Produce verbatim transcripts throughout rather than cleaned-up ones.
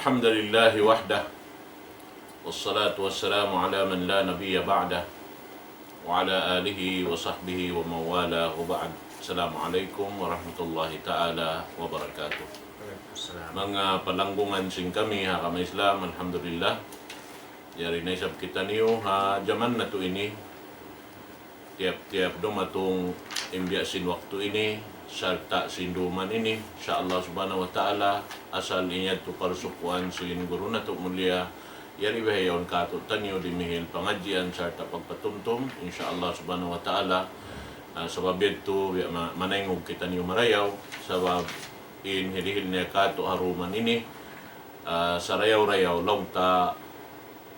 الحمد لله وحده، والصلاة والسلام على من لا نبي بعده، وعلى آله وصحبه ومن والاه، وبعد. السلام عليكم ورحمة الله تعالى وبركاته. Manga palanggungan sin kami ha agama Islam, alhamdulillah. Yari na isab kitaniyu ha jaman natu' ini, tiyap-tiyap dumatung in biya' sin waktu ini, sarta' sin duman ini, insya Allah subhanahu wa ta'ala, asal in yadtu parsukuan sin guru natu' mulia, yari bihaun katu'taniyu dimihil pangadjian sarta' pagpatumtum, insya Allah subhanahu wa ta'ala. Ah, sabab yadtu, biya' ma-, manaynghug kitaniyu marayaw, sabab in hirihil niya katu' ha duman ini, ah, sarayaw-rayaw laung ta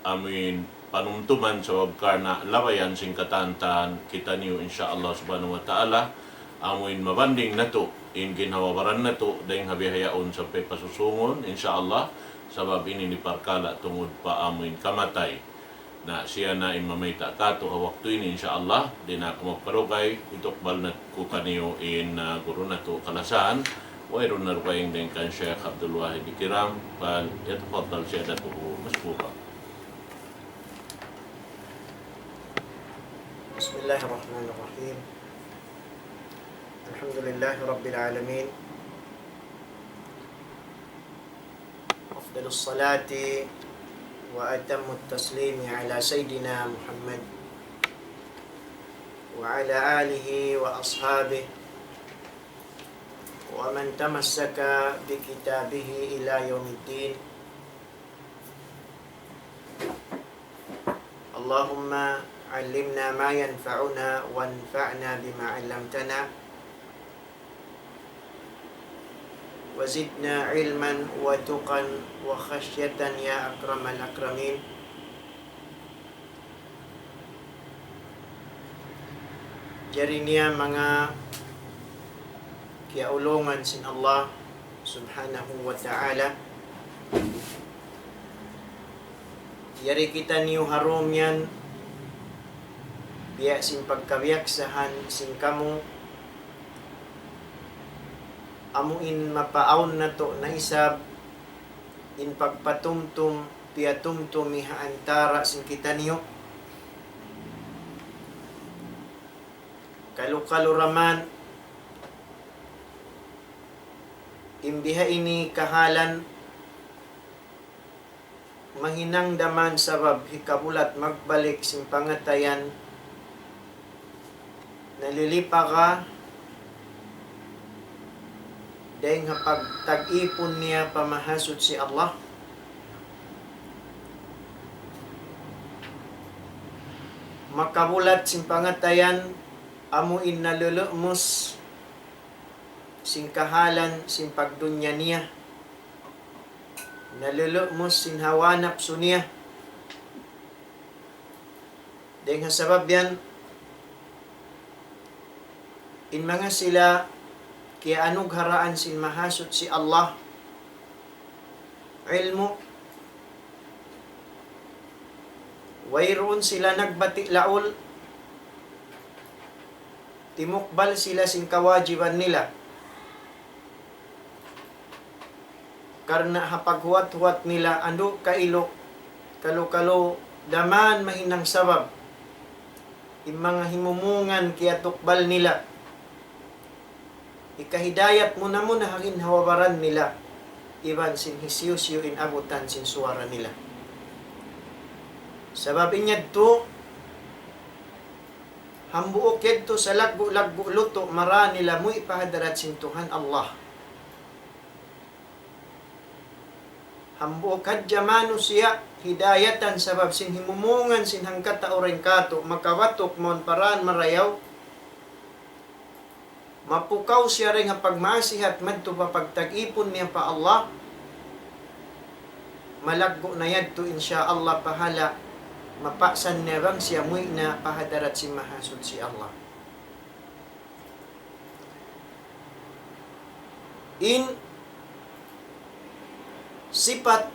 amuin panumtuman, sabab karna' labayan sin katan-katan kitaniyu, insya Allah subhanahu wa ta'ala, amuin mabanding natu' in ginhawa-baran natu' dayng ha bihaun sampay pasusungun, insya Allah, sabab ini in parkala' tungud pa amuin kamatay. Na siya na in mamayta' katu' ha waktu ini, insya Allah, di' na aku magparugay, itukbal na ku kaniyu in, ah, guru natu' kalasahan, wayruun na dugaing dayn kan Sheikh Abdul Wahid Kiram, فليتفضل سيادته مشكورا. بسم الله الرحمن الرحيم. الحمد لله رب العالمين. أفضل الصلاة وأتم التسليم على سيدنا محمد وعلى آله وأصحابه ومن تمسك بكتابه إلى يوم الدين. اللهم علمنا ما ينفعنا وانفعنا بما علمتنا وزدنا علما وتقى وخشية يا أكرم الأكرمين. Jari niya manga kiyaulungan sin Allah Subhanahu wa Ta'ala. Yari kitaniyu ha dunya yan, biya' sin pagkabiyaksahan sin kamu, amu in mapaawn natu' na isab in pagpatumtum, piyatumtumi ha antara' sin kitaniyu. Kalu-kalu da man, in biha ini kahalan, mahinang da man sabab hikabulat magbalik sin pangatayan, nalilipaga dayng ha pagtag-ipun niya pa Mahasuchi Allah. Makabulat sin pangatayan, amu in nalulumus sin kahalan sin pagdunya niya, nalulumus sin hawa napsu niya. Dayng ha sabab yan, in manga sila kiyaanugharaan sin Mahasuchi Allah ilmu', wayruun sila nagbati' laul, timukbal sila sin kawajiban nila. Karna' ha paghuwat-huwat nila, andu' kailu, kalu-kalu da man mahinang sabab in manga himumungan kiyatukbal nila. Hikahidayat muna-muna ha ginhawa-baran nila, iban sin hisiyu-siyu in abutan sin suwara nila. Sabab in yadtu, hambuuk yadtu salaggu'-laggu' lutu' mara nila muwi' pa hadarat sin Tuhan Allah. Hambuuk hadja manusiya' hidayatan sabab sin himumungan sin hangkatau dayn kātu' makawatuk mawn pa dān marayaw. Mapukaw siya dayn ha pagmaasihat madtu pa pagtag-ipun niya pa Allah. Malaggu' na yadtu, insya Allah, pahala'. Mapaksan niya bang siya muwi' na pa hadarat sin Mahasuchi Allah. In sipat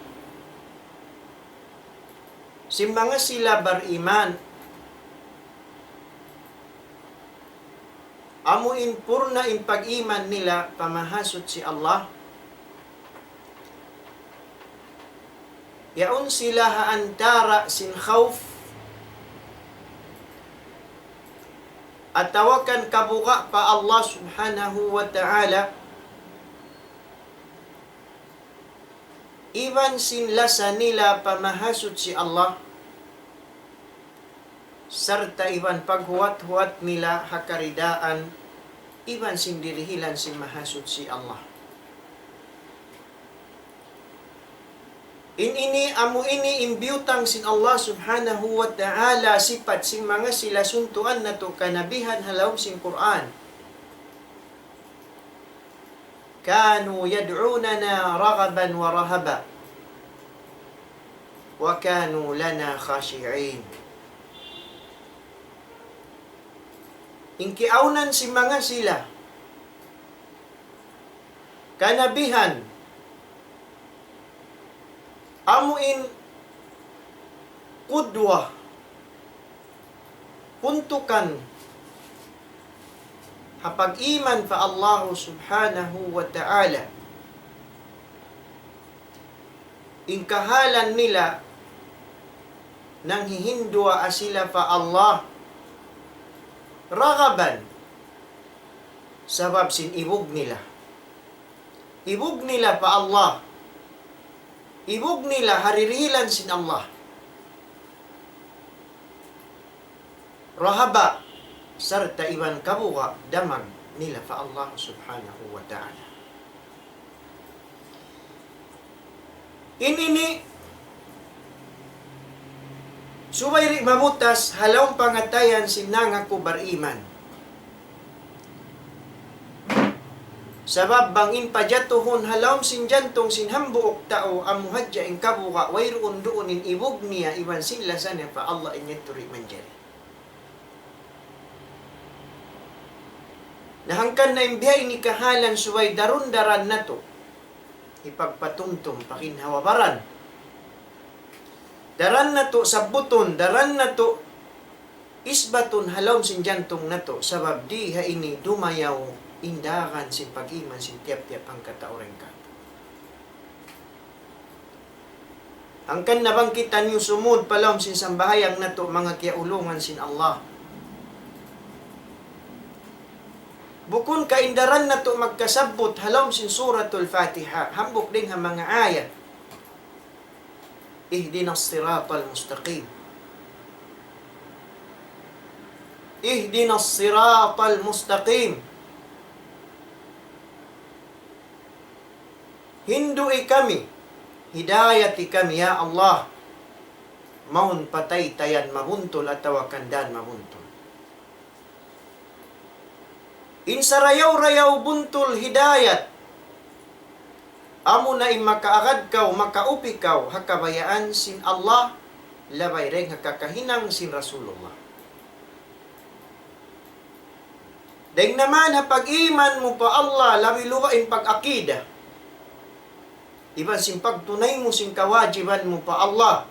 sin manga sila bariman, amu in purna' in pag-iman nila pa Mahasuchi Allah. Yaun sila ha antara' sin khawf atawa kan kabuga' pa Allah Subhanahu wa Ta'ala, iban sin lasa nila pa Mahasuchi Allah, sarta' iban paghuwat-huwat nila ha karidaan iban sin dirihilan sin Mahasuchi Allah. In ini, amu ini in biyutang sin Allah Subhanahu wa Ta'ala sipat sin manga sila suntuan natu' kanabihan ha lawm sin Qur'an. كانوا يدعوننا رغبا ورهبا وكانوا لنا خاشعين. In kiyaawnan sin manga sila kanabihan, amu in qudwa, puntukan ha pag-iman pa Allahu Subhanahu wa Ta'ala. In kahalan nila, nanghihinduwaa sila pa Allah, ragaban, sabab sin ibug nila. Ibug nila pa Allah. Ibug nila ha dirihilan sin Allah. Rahaba, sarta' iban kabuga' damag nila pa Allah Subhanahu wa Ta'ala. In ini, subay di' mabutas ha lawm pangatayan sin nangaku bariman. Sabab bang in pajatuhun ha lawm sin jantung sin hambuuk tau amu hadja in kabuga', wayruun duun in ibug niya iban sin lasa niya pa Allah, in yadtu di' manjari. Na hangkan na in biya' ini kahalan subay darun-daran natu'. Hipagpatumtum pa ginhawa-baran. Daran natu' sabbutun, daran natu' isbatun ha lawm sin jantung natu', sabab di ha ini dumayaw in dagan sin pag-iman sin tiyap-tiyap hangkatau dayn kātu'. Hangkan na bang kitaniyu sumud pa lawm sin sambahayang natu', manga kiyaulungan sin Allah. Bukun ka in daran natu' magkasabbut ha lawm sin Suratul Fatiha, hambuuk dayn ha manga ayat. اهدنا الصراط المستقيم. اهدنا الصراط المستقيم. Hindu'i kami, hidayati kami, ya Allah, mawn pa taytayan mabuntul atawa kan dan mabuntul. In sarayaw-rayaw buntul hidayat, amuna in makaagad kaw, makaupi kaw ha kabayaan sin Allah, labay dayn ha kakahinang sin Rasulullah. Dayn naman ha pag-iman mu pa Allah, labi-luba in pag-akida. Iban sin pagtunay mu sin kawajiban mu pa Allah.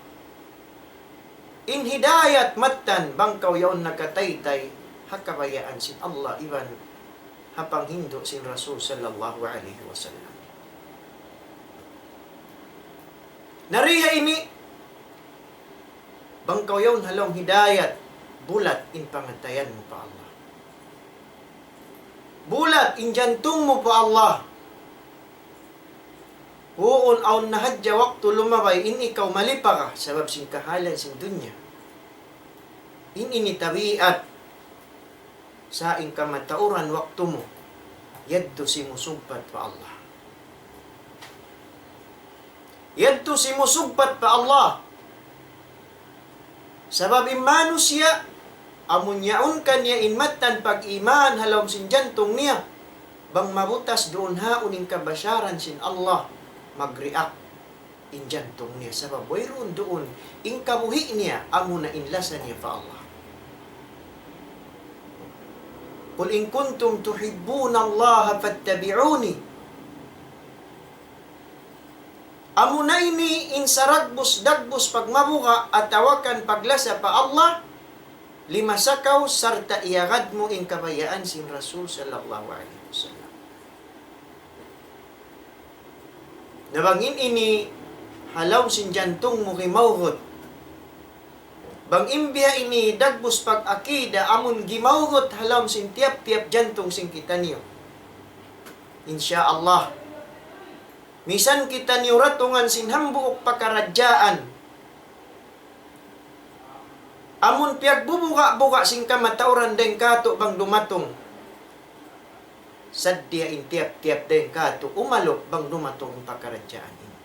In hidayat mattan bang kaw yaun nakataytay ha kabayaan sin Allah iban ha panghindu' sin Rasul sallallahu alayhi wasallam. Na di ha ini, bang kaw yaun ha lawm hidayat, bulat in pangatayan mu pa Allah. Bulat in jantung mu pa Allah. Huun awn na hadja waktu lumabay in ikaw malipaga sabab sin kahalan sin dunya. In ini tabiat. Sa' in kamatauran waktu mu, yadtu simusugpat pa Allah. Yadtu simusugpat pa Allah. Sabab in manusiya', amun yaun kaniya in mattan pag-iman ha lawm sin jantung niya, bang mabutas duun haun in kabasaran sin Allah, mag-react in jantung niya, sabab wayruun duun in kabuhi' niya, amuna in lasa niya pa Allah. قل إن كنتم تحبون الله فاتبعوني. Amuna ini in saragbus-dagbus pagmabuga' atawa kan paglasa pa Allah, limasa kaw sarta' iyagad mu in kabayaan sin Rasul sallallahu alayhi wasallam. Na bang in ini ha lawm sin jantung mu gimawgut. Bang in biya' ini dagbus pag-akida amun gimawgut ha lawm sin tiyap-tiyap jantung sin kitaniyu. Insya Allah. Misan kitaniyu datungan sin hambuuk pakaradjaan. Amun piyagbubuga'-buga' sin kamatauran dayn kātu' bang dumatung. Sadja in tiyap-tiyap dayn kātu' umalup bang dumatung in pakaradjaan ini.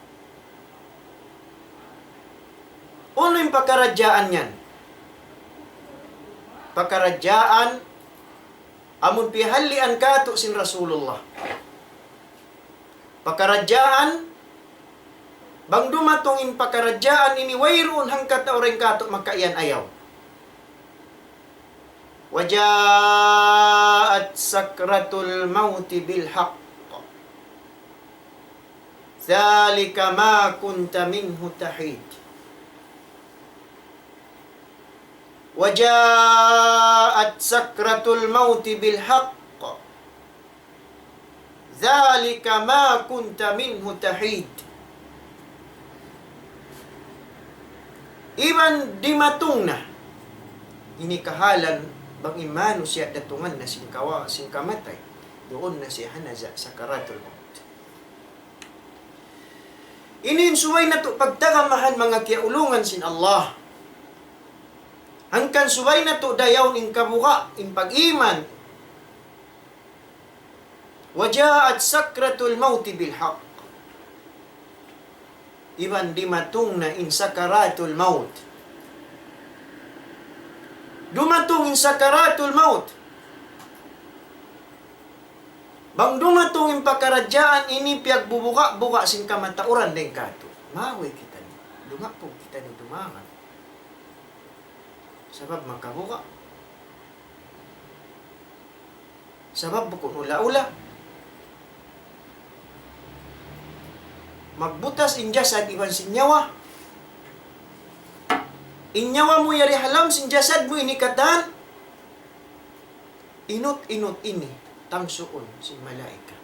Unu in pakaradjaan yan? Pakaradjaan amun piyahalian kātu' sin Rasulullah. Pakaradjaan, bang dumatung in pakaradjaan ini wayruun hangkatau dayn kātu' makaiyan ayaw. وجاءت سكرة الموت بالحق ذلك ما كنت منه تحيد. وجاءت سكرة الموت بالحق ذلك ما كنت منه تحيد. Iban dimatung na. Ini kahalan bang in manusiya' datungan na sin kawa-, sin kamatay. Duun na siya ha naza' sakaratul maut. Ini in subay natu' pagtagamahan manga kiyaulungan sin Allah. Hangkan subay natu' dayawun in kabuga', in pag-iman. وجاءت سكرة الموت بالحق. Iban dimatung na in sakaratul maut. Dumatung in sakaratul maut. Bang dumatung in pakaradjaan ini piyagbubuga'-buga' sin kamatauran dayn kātu'. Mawi kitaniyu. Dumapug kitaniyu dumangan. Sabab makabuga'. Sabab bukun ula-ula. Magbutas in jasad iban sin nyawa. In nyawa mu yari ha lawm sin jasad mu ini katan. Inut-inut ini tangsuun sin malaikat.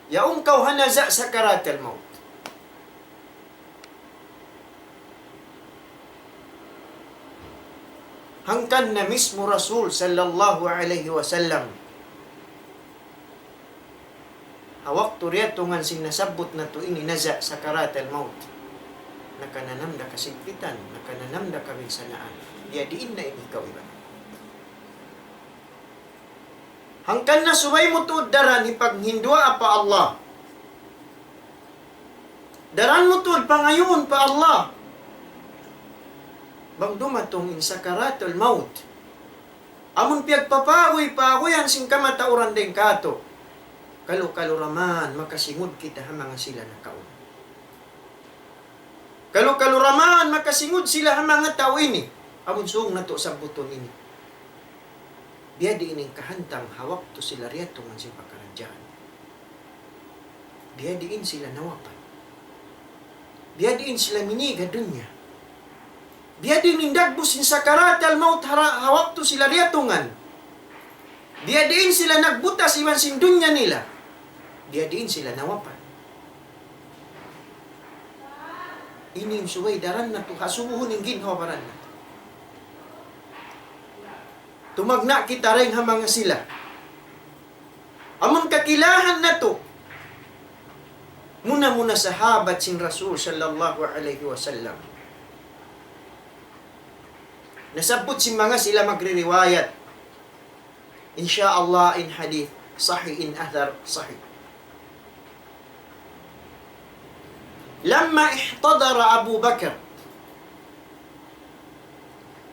Yaun kaw ha naza' sakaratul maut. Hangkan na mismu Rasul sallallahu alayhi wasallam. Ha waktu diyatungan sin nasabbut natu' ini naza' sakaratul maut. Nakananam da kasigpitan, nakananam da kabinsanaan. Biyadiin na in ikaw iban. Hangkan na subay mu tuud daran hipaghinduwaa pa Allah. Daran mu tuud pangayuun pa Allah. Bang dumatung in sakaratul maut. Amun piyagpapaguy-paguyan sin kamatauran dayn kātu'. Kalu-kalu ra man makasingud kita ha manga sila nakauna. Kalu-kalu ra man makasingud sila ha manga tau ini. Amun sūng natu' sabbutun ini. Biyadiin in kahantang ha waktu sila diyatungan sin pakaradjaan. Biyadiin sila nawapat. Biyadiin sila minig ha dunya. Biyadiin in dagbus sin sakaratul maut ha ra-, ha waktu sila diyatungan. Biyadiin sila nagbutas iban sin dunya nila. Biyadiin sila nawapat. Ini in subay daran natu' ha subuhun in ginhawa-baran natu'. Tumagna' kita dayn ha manga sila. Amun kakilahan natu'. Muna-muna sahabat sin Rasul sallallahu alayhi wasallam. Nasabbut sin manga sila magririwayat. Insya Allah in hadith sahih, in athar sahih. لما احتضر أبو بكر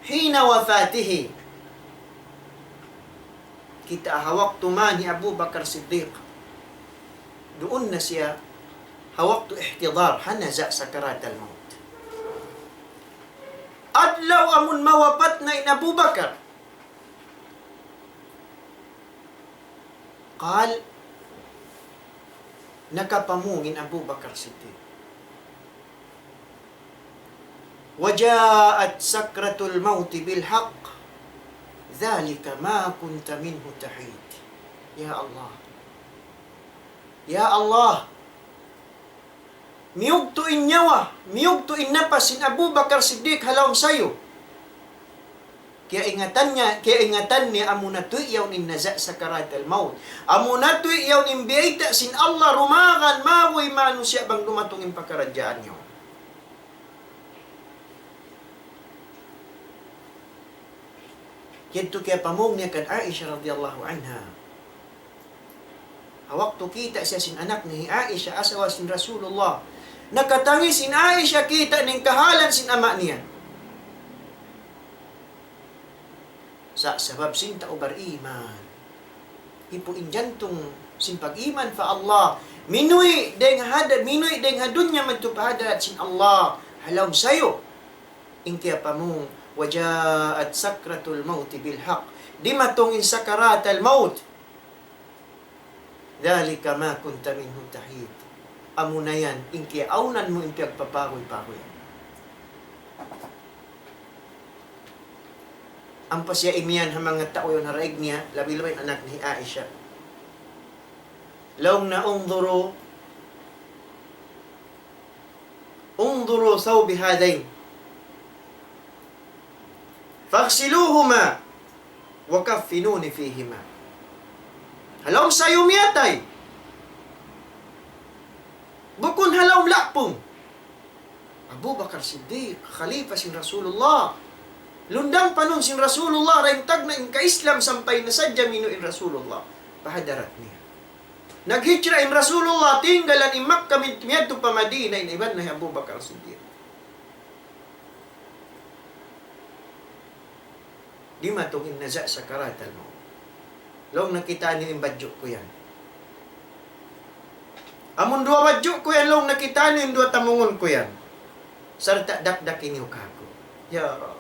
حين وفاته. Kita' ha waktu man hi Abu Bakar Siddiq. Duun na siya ha waktu ihtidar, ha naza' sakaratul maut. Adlaw amun mawapat na in Abu Bakar. قال, nakapamung in Abu Bakar Siddiq. وجاءت سكرة الموت بالحق ذلك ما كنت منه تحيد. Ya Allah. Ya Allah. Miyugtu' in nyawa, miyugtu' in napas sin Abu Bakar Siddiq ha lawm sayu. Kiyaingatan niya, kiyaingatan niya amuna tuud yaun in naza' sakaratal maut. Amuna tuud yaun in biyayta' sin Allah dumagan mabuhi' manusiya' bang dumatung in pakaradjaan niya. Yadtu kiyapamung niya kan Aisha radiyallahu anha. Ha waktu kita' siya sin anak niya hi Aisha, asawa sin Rasulullah. Nakatangis in Aisha kita' niya in kahalan sin ama' niya. Sa' sabab sin tau bariman. Ipu in jantung sin pag-iman pa Allah. Minuwi' dayng ha da-, minuwi' dayng ha dunya madtu pa hadarat sin Allah. Ha lawm sayu. In kiyapamung, وجاءت سكرة الموت بالحق. Dimatung in sakaratal maut. ذلك ما كنت منه تحيد. Amuna yan, in kiyaawnan mu in piyagpapaguy-paguy. Ampa siya imiyan ha manga tau yaun ha daig niya, labi-labi in anak niya hi Aisha. Laung niya, انظروا، انظروا ثوبي هذين فاغسلوهما وكفنوني فيهما. Ha lawm sayu miyatay. Bukun ha lawm lapung. Abu Bakar Siddiq, khalifa sin Rasulullah. Lundang panun sin Rasulullah, dayn tagna' in ka-Islam sampay na sadja minuwi' in Rasulullah pa hadarat niya. Naghijra in Rasulullah, tinggalan in Makkah, mid-, miyadtu pa Madinah, in iban na hi Abu Bakar Siddiq. Dimatung in naza' sakaratal maut. Laung niya, kitaa niyu in badju' ku yan. Amun duwa badju' ku yan, laung niya, kitaa niyu in duwa tamungun ku yan. Sarta' dakdaki niyu kāku'. Ya Rabb.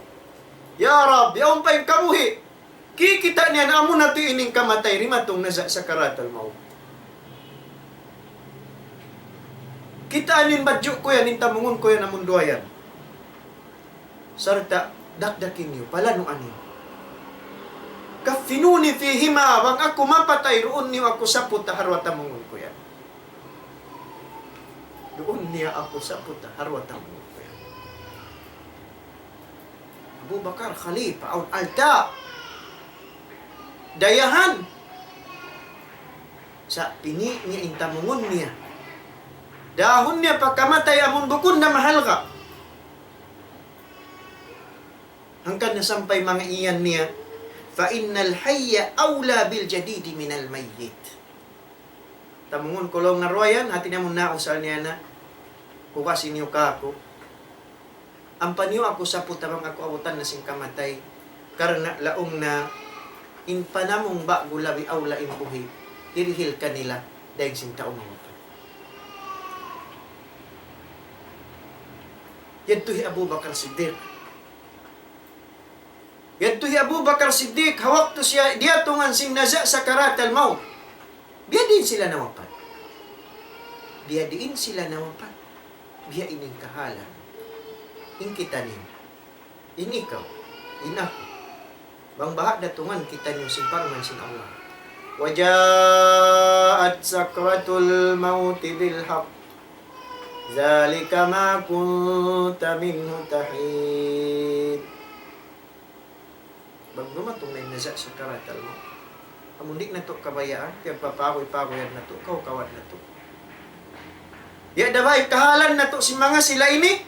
Ya Rabb, yaun pa in kabuhi'. Kikita' niya na amuna tuud in kamatay, dimatung naza' sakaratal maut. Kitaa niyu in badju' ku yan, in tamungun ku yan, amun duwa yan. Sarta' dakdaki niyu, palanuan niyu. كفنوني فيهما, bang aku mapatay, duun niyu aku saputa ha duwa tamungun ku yan. Duun niya aku saputa ha duwa tamungun ku yan. Abu Bakar, khalifa, awn alta'. Dayahan. Sa' pini' niya in tamungun niya. Dahun niya pa kamatay amun bukun na mahalga'. Hangkan na sampay manga iyan niya, فإن الحي أولى بالجديد من الميت. Tamungun ku laung niya duwa yan, hati niya amun nausal niya na, hugasi niyu kāku'. Ampa niyu aku saputa bang aku abutan na sin kamatay. Karna' laung niya, in panamung ba'gu labi awla in buhi', hirihil kanila, dayn sin tau mamatay. Yadtu hi Abu Bakar Siddiq. Yadtu hi Abu Bakar Siddiq, ha waktu siya diyatungan sin naza' sakaratal maut. Biyadiin sila nawapat. Biyadiin sila nawapat. Biya' ini in kahalan. In kitaniyu. In ikaw. In aku. Bang baha' datungan kitaniyu sin parman sin Allah. وجاءت سكرة الموت بالحق. ذلك ما كنت منه تحيد. Bang dumatung na in naza' sakaratal maut. Amun di' natu' kabayaan, piyagpapaguy-paguyan natu', kaw-kawan natu'. Biya' da ba in kahalan natu' sin manga sila ini?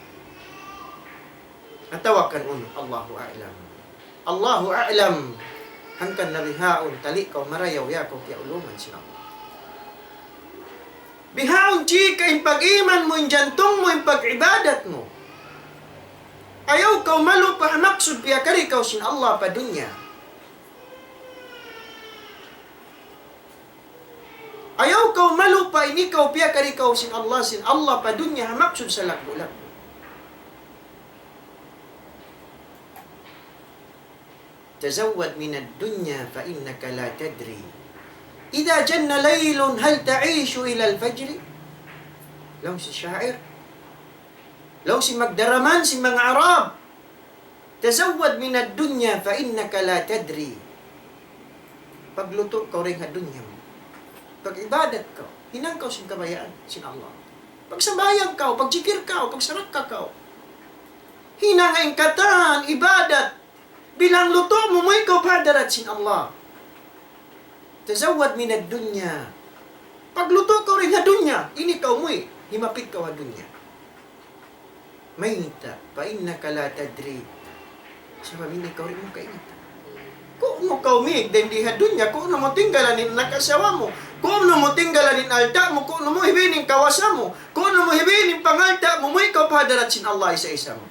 Atawa kan unu, Allahu a'lam. Allahu a'lam. Hangkan na bihaun, tali' kaw marayaw, ya kaw kiyaulungan sin Allah. Bihaun chika in pag-iman mu, in jantung mu, in pag-ibadat mu. Ayaw kaw malupa ha maksud piyakari kaw sin Allah pa dunya. Ayaw kaw malupa in ikaw piyakari kaw sin Allah, sin Allah pa dunya ha maksud salaggu'-laggu'. تزود من الدنيا فإنك لا تدري إذا جن ليل هل تعيش إلى الفجر. Laung sin sha'ir. Laung sin magdaraman, sin manga Arab. تزود من الدنيا فإنك لا تدري. Paglutu' kaw dayn ha dunya mu. Pag-ibadat kaw. Hinang kaw sin kabayaan sin Allah. Pagsambahayang kaw, pagjikir kaw, pagsarakka kaw. Hinanga in katan ibadat. Bilang lutu' mu, muwi' kaw pa hadarat sin Allah. تزود من الدنيا. Paglutu' kaw dayn ha dunya, ini kaw muwi', himapit kaw ha dunya. ميت، فإنك لا تدري. Sabab in ikaw di' mu kaingatan. Kunu' kaw mīg dayn di ha dunya, kunu' mu tinggalan in anak asawa mu, kunu' mu tinggalan in alta' mu, kunu' mu hibin in kawasa mu, kunu' mu hibin in pangalta' mu, muwi' kaw pa hadarat sin Allah isa-isa mu.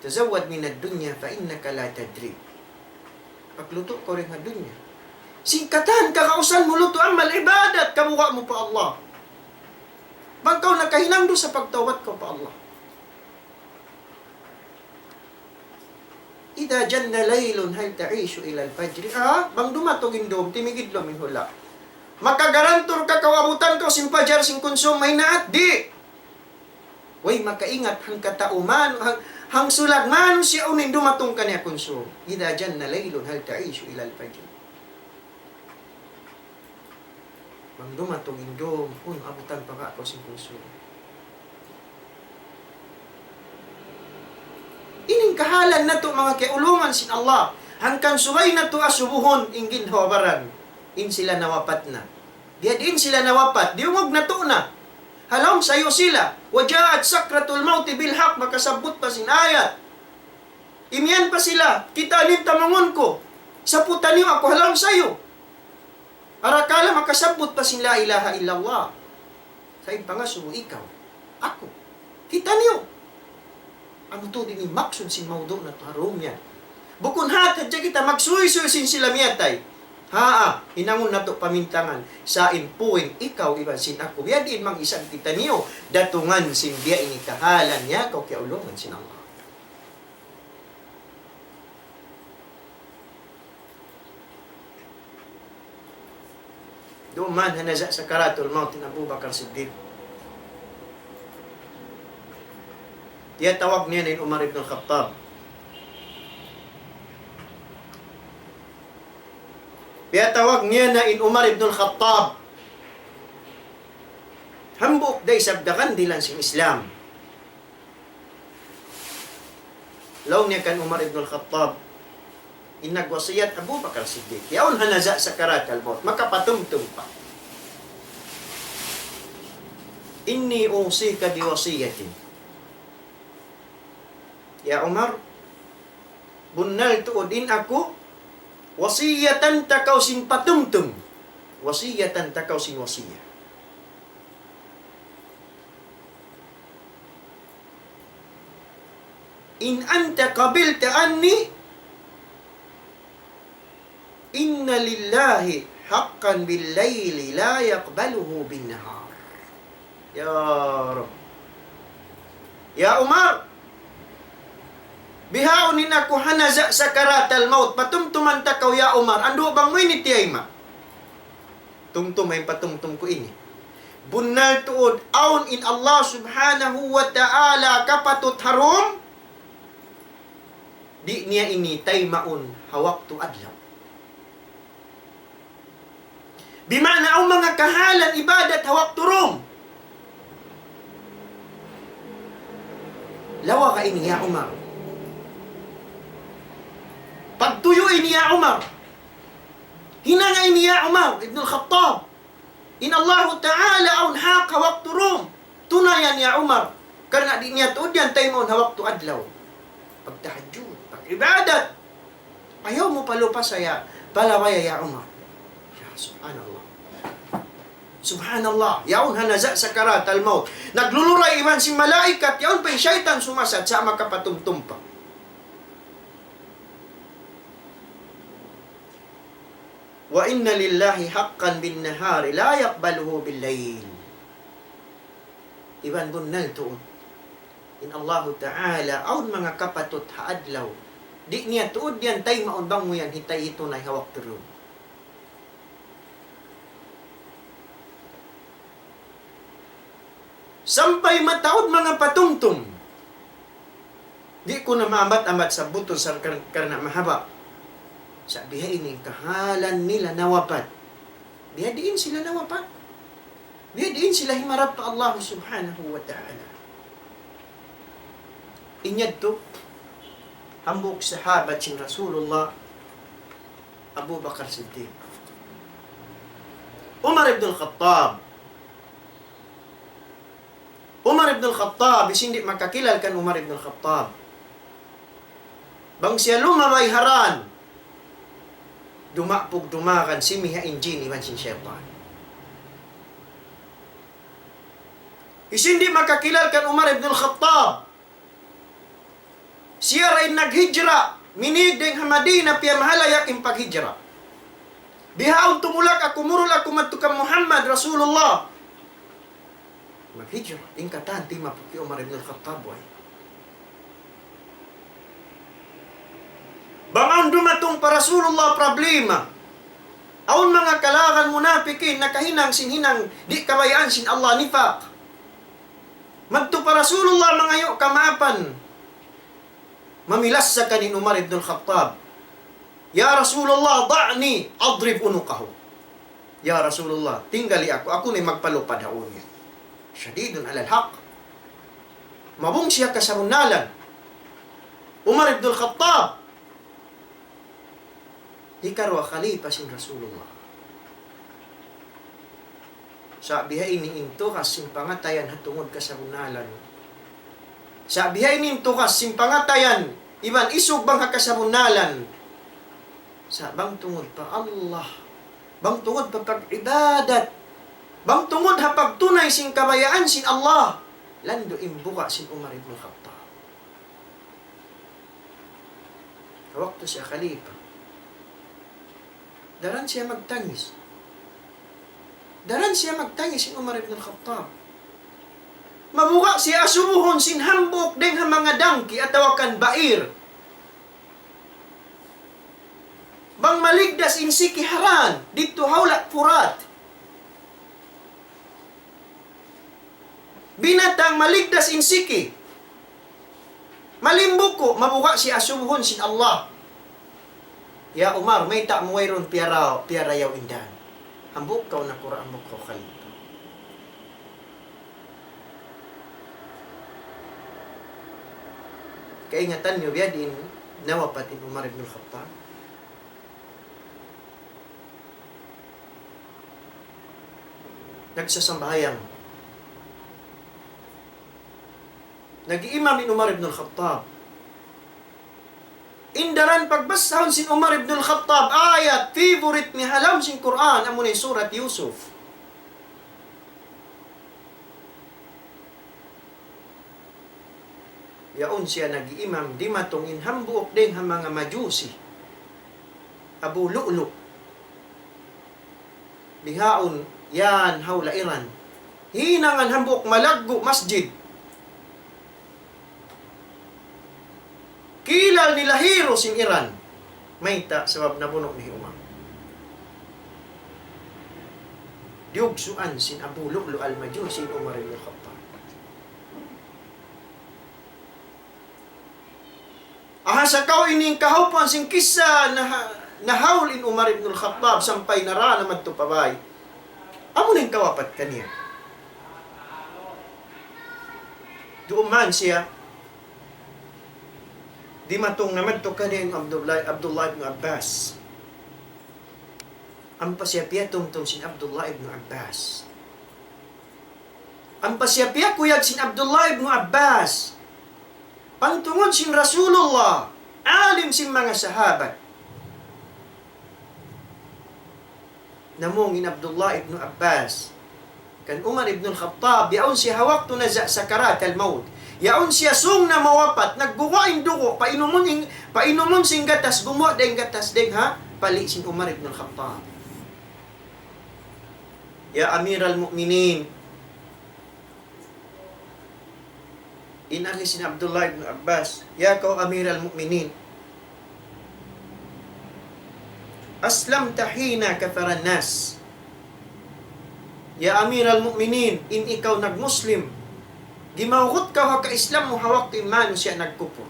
تزود من الدنيا فإنك لا تدري. Paglutu' kaw dayn ha dunya. Sin katan kakausan mu lutu' amal ibadat, kabuga' mu pa Allah. Bang kaw nakahinang dusa, pagtawbat kaw pa Allah. إذا جن ليل هل تعيش إلى الفجر؟ Ah, bang dumatung in dum, timigidlum in hula'. Makagarantur ka kaw abutan kaw sin pajar sin kunsum, mahinaat? Di'. Way makaingat hangkatau man-, hang, hangsulag manusiya' unu in dumatung kaniya kunsum. إذا جن ليل هل تعيش إلى الفجر؟ Bang dumatung in dum, unu abutan pa ba kaw sin kunsum? Ini in kahalan natu', manga kiyaulungan sin Allah. Hangkan subay natu' asubuhun in ginhawa-baran. In sila nawapat na. Biya' diin sila nawapat, diyungug natu' na. Ha lawm sayu sila. وجاءت سكرة الموت بالحق, makasabbut pa sin ayat. Imiyan pa sila, kitaa niyu in tamungun ku. Saputa niyu aku ha lawm sayu. Arakala' makasabbut pa sin لا إله إلا الله. Sa' in pangasubu ikaw, aku. Kitaa niyu. Amu tuud ini maksud sin mawdu' natu' ha dum yan. Bukun hat hadja kita magsuysuy sin sila miyatay. Haa, hinangun natu' pamintangan. Sa' in puin ikaw iban sin aku. Biya' diin mang isab kitaniyu datungan sin biya' ini kahalan niya kaw kiyaulungan sin Allah. Duman ha naza' sakaratul maut in Abu Bakar Siddiq. Piyatawag niya na in Umar ibn al-Khattab. Piyatawag niya na in Umar ibn al-Khattab. Hambuuk da isab dagan dihilan sin Islam. Laung niya kan Umar ibn al-Khattab, in nagwasiyat Abu Bakar Siddiq. Yaun ha naza' sakaratul maut, makapatumtum pa. إني أوصيك بوصية. Ya Umar, bunnal tuud in aku, wasiyatan ta kaw sin patumtum. Wasiyatan ta kaw sin wasiya. إن أنت قبلت عني، إن لله حقا بالليل لا يقبله بالنهار. Ya Rabb. Ya Umar, bihaun in aku ha naza' sakaratul maut, patumtuman ta kaw ya Umar, andu' bang mu ini tiyayma'. Tumtuma in patumtum ku ini. Bunnal tuud, awn in Allah Subhanahu wa Ta'ala kapatut ha dum, di' niya ini taymaun ha waktu adlaw. Bima'na awn manga kahalan ibadat ha waktu dum. Lawaga ini ya Umar. Pagtuyu ini ya Umar. Hinanga ini ya Umar ibn al-Khattab. In Allahu Ta'ala awn hak ha waktu dum. Tunayan ya Umar. Karna' di' niya tuud yan taymaun ha waktu adlaw. Pagtahajjud, pag-ibadat. Ayaw mu palupasa ya, palabaya ya Umar. Ya, subhanallah. Subhanallah. Yaun ha naza' sakaratul maut. Nagluluray iban sin malaikat, yaun pa in saytan sumasat sa' makapatumtum pa. وإن لله حقا بالنهار لا يقبله بالليل. Iban bunnal tuud. In Allahu Ta'ala, awn manga kapatut ha adlaw. Di' niya tuud yan taymaun bang mu yan hitay hitunay ha waktu dum. Sampay mataud manga patumtum. Di' ku na maambat-ambat sabbutun sa' kar-, karna' mahaba'. Sa' bihaini in kahalan nila nawapat. Biya' diin sila nawapat. Biyadiin sila himarap pa Allah subhanahu wa ta'ala. In yadtu, hambuuk sahabat sin Rasulullah, Abu Bakar Siddiq. Umar ibn al-Khattab. Umar ibn al-Khattab, hisiyu in di' makakilal kan Umar ibn al-Khattab? Bang siya lumabay ha dan, dumapug dumagan, simiha' in jin iban sin saytan. Hisiyu in di' makakilal kan Umar ibn al-Khattab? Siya ra in naghijra, minīg dayn ha Madina, piyamahalayak in paghijra. Bihaun tumulak aku, murul aku madtu kan Muhammad Rasulullah. Maghijra, in katan timapuk hi Umar ibn al-Khattab, way. Bang awn dumatung pa Rasulullah problema, awn manga kalagan munapikin, nakahinang sin hinang di' kabayaan sin Allah, nifaq. Madtu pa Rasulullah mangayu' kamaapan. Mamilassa kan in Umar ibn al-Khattab. "Ya Rasulullah, da'ni adrib unuqahu." "Ya Rasulullah, tinggali aku, aku na in magpalupad ha ū niya." Shadidun alal haq. Mabungsi ha kasabunnalan. Umar ibn al-Khattab. Hikaruwa khalifa sin Rasulullah. Sa' bihaini in tugas sin pangatayan ha tungud kasabunnalan. Sa' bihaini in tugas sin pangatayan, iban isug bang ha kasabunnalan. Sa' bang tungud pa Allah. Bang tungud pa pag-ibadat. Bang tungud ha pagtunay sin kabayaan sin Allah. Landu' in buga' sin Umar ibn Khattab. Waktu siya khalifa. Daran siya magtangis. Daran siya magtangis in Umar ibn al-Khattab. Mabuga' siya asubuhun sin hambuuk dayn ha manga dangki atawa kan bair. Bang maligdas in siki ha dan, didtu ha hula' Furat. Binatang maligdas in siki. Malimbuku, mabuga' siya asubuhun sin Allah. "Ya Umar, mayta' mu wayruun piyara-, piyarayaw in dan?" Hambuuk kaw nakura', hambuuk kaw khalifa. Kaingatan niyu biya' diin nawapat in Umar ibn al-Khattab? Nagsasambahayang. Nag-iimam in Umar ibn al-Khattab. In daran pagbasahun sin Umar ibn al-Khattab, ayat favorite niya ha lawm sin Qur'an, amuna in Surat Yusuf. Yaun siya nag-iimam, dimatung in hambuuk dayn ha manga Majusi. Abu Lu'lu'. Bihaun yan ha hula' Iran. Hinangan hambuuk malaggu' masjid. Kilal nila hero sin Iran. Mayta'? Sabab nabunu' na hi Umar. Diyugsuan sin Abu Lu'lu' al-Majusi in Umar ibn Khattab. Aha, sa' kaw ini in kahawpan sin kissa, naha-, nahaul in Umar ibn al-Khattab sampay nara na madtu pa bay. Amu na in kawapat kaniya. Duun man siya, dimatung na madtu kaniya in Abdullah, Abdullah ibn Abbas. Ampa siya piyatumtum sin Abdullah ibn Abbas. Ampa siya piyakuyag sin Abdullah ibn Abbas. Pantungud sin Rasulullah, alim sin manga sahabat. Namung in Abdullah ibn Abbas kan Umar ibn al-Khattab, yaun siya ha waktu naza' sakarat al-maut. Yaun siya sūng na mawapat, nagguwa' in dugu', painumun in, painumun sin gatas, gumuwa' da in gatas dayn ha pali' sin Umar ibn al-Khattab. Ya Amir al-Mu'minin, in agi sin Abdullah ibn Abbas, "Ya kaw Amir al-Mu'minin, aslamta hina kafara nas." Ya Amir al-Mu'minin, in ikaw nag-Muslim, gimawgut kaw ha ka-Islam mu ha waktu in manusiya' nagkupur.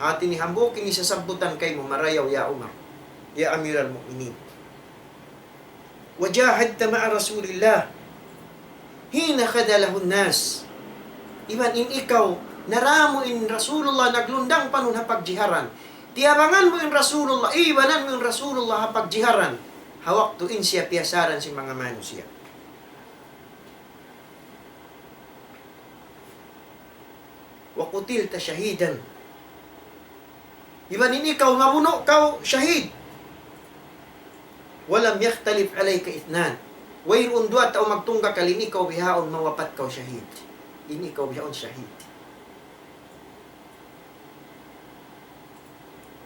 Hati niya hambuuk ini sasabbutan kaymu marayaw, ya Umar, ya Amir al-Mu'minin. وجاهدت مع رسول الله. حين خذله الناس. Iban in ikaw, naramu in Rasulullah naglundang panun ha pagjiharan. Tiyabangan mu in Rasulullah, ibanan mu in Rasulullah ha pagjiharan. Ha waktu in siya piyasaran sin manga manusiya'. وقتلت شهيدا. Iban in ikaw, mabunu' kaw shahid. ولم يختلف عليك اثنان. Wayruun duwa tau magtunggakal, in ikaw bihaun mawapat kaw shahid. In ikaw bihaun shahid.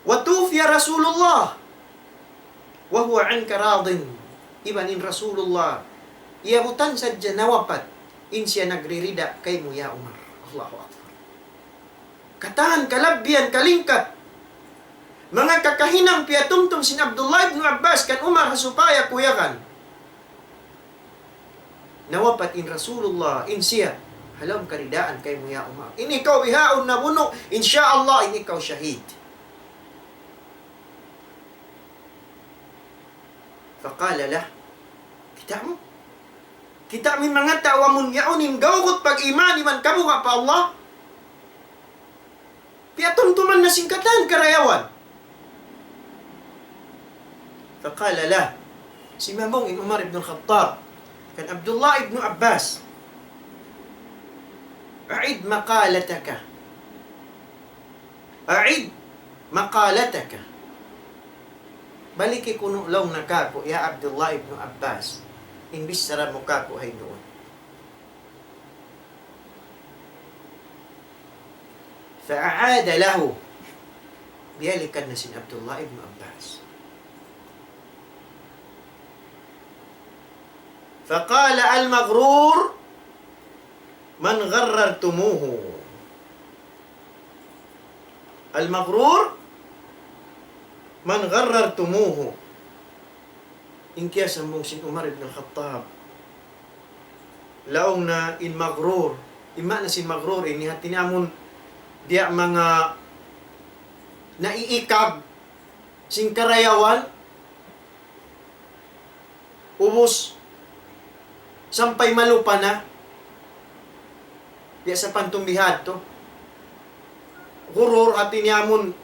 وتوفي رسول الله وهو عنك راض. Iban in Rasulullah, iyabutan sadja nawapat, in siya nagririda kaymu, ya Umar. Allahu Akbar. Katan kalabbihan, kalingkat. Manga kakahinang piyatumtum sin Abdullah ibn Abbas kan Umar ha supaya kuyagan. Nawapat in Rasulullah, in siya, ha lawm karidaan kaymu, ya Umar. In ikaw bihaun nabunu', insya Allah, in ikaw shahid. فقال له, kita' mu? Kita' mu in manga tau amun yaun in gawgut pag-iman iban kabuga' pa Allah? Piyatumtuman na sin katan karayawan. فقال له, simambung in Umar ibn al-Khattab kan Abdullah ibn Abbas, أعد مقالتك. أعد مقالتك. Baliki kunu' laung niya kāku', ya Abdullah ibn Abbas, in bichara mu kāku' ha yan duun. فأعاد له. Biyalikan na sin Abdullah ibn Abbas. فقال المغرور من غررتموه. المغرور من غررتموه. In kiyasambung sin Umar ibn al-Khattab, laung niya in maghrur. In maana sin maghrur ini, hati niya amun biya' manga naiikag sin karayawan, ubus sampay malupa na. Biya' sapantun bihadtu. Ghurur, hati niya amun,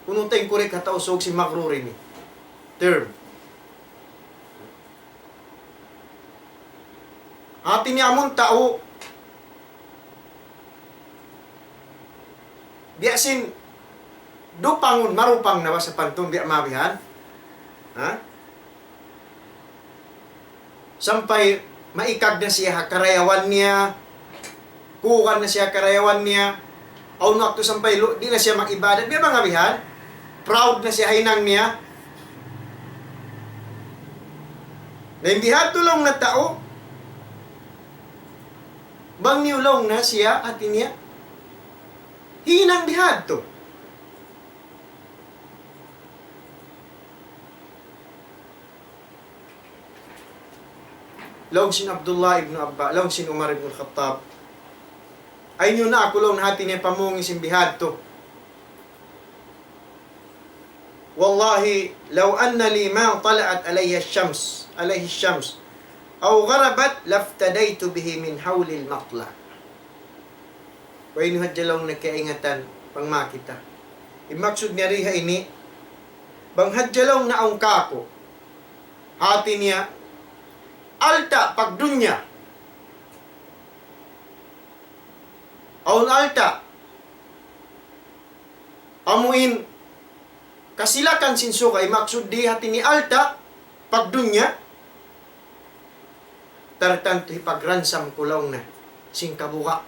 unu ta in correct ha Tausug sin maghrur ini? Term. Hati niya amun tau, biya' sin dupangun, marupang na ba sapantun, biya' mabihan? Ha? Sampay maikag na siya ha karayawan niya, kuwan na siya ha karayawan niya, awn waktu sampay lu-, di' na siya mag-ibadat, biya' manga bihan, proud na siya ha hinang niya. Na in bihadtu laung na tau, bang niyu laung na siya, hati niya, hinang bihadtu. Laung sin Abdullah ibn Abba, laung sin Umar ibn Khattab, "Aynu na aku," laung, "hati niya pamung sin bihadtu. والله لو أن لي ما طلعت عليه الشمس، عليه الشمس أو غربت لافتديت به من هول المطلع." Way nu hadja laung na kaingatan bang makita'. In maksud niya di ha ini, bang hadja laung na awn kāku', hati niya, alta' pagdunya. Awn alta'. Amu in kasilakan sin suga, in maksud di hati niya alta', pagdunya, tartantu hipagransam ku laung na sin kabuga',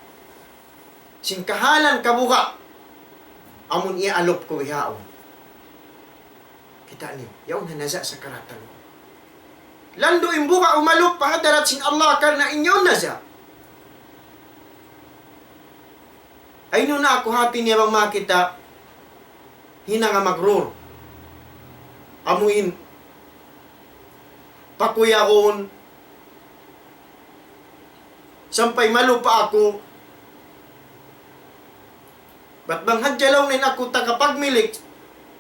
sin kahalan kabuga', amun iyaalup ku bihaun. Kita' niyu, yaun ha naza' sakaratan. Landu' in buga' umalup pa hadarat sin Allah karna' in yaun naza'. Aynu na aku, hati niya bang makita', hinang ha maghrur. Amu in pakuyagun sampay malupa aku. Bat bang hadja laung na in aku tagapagmilik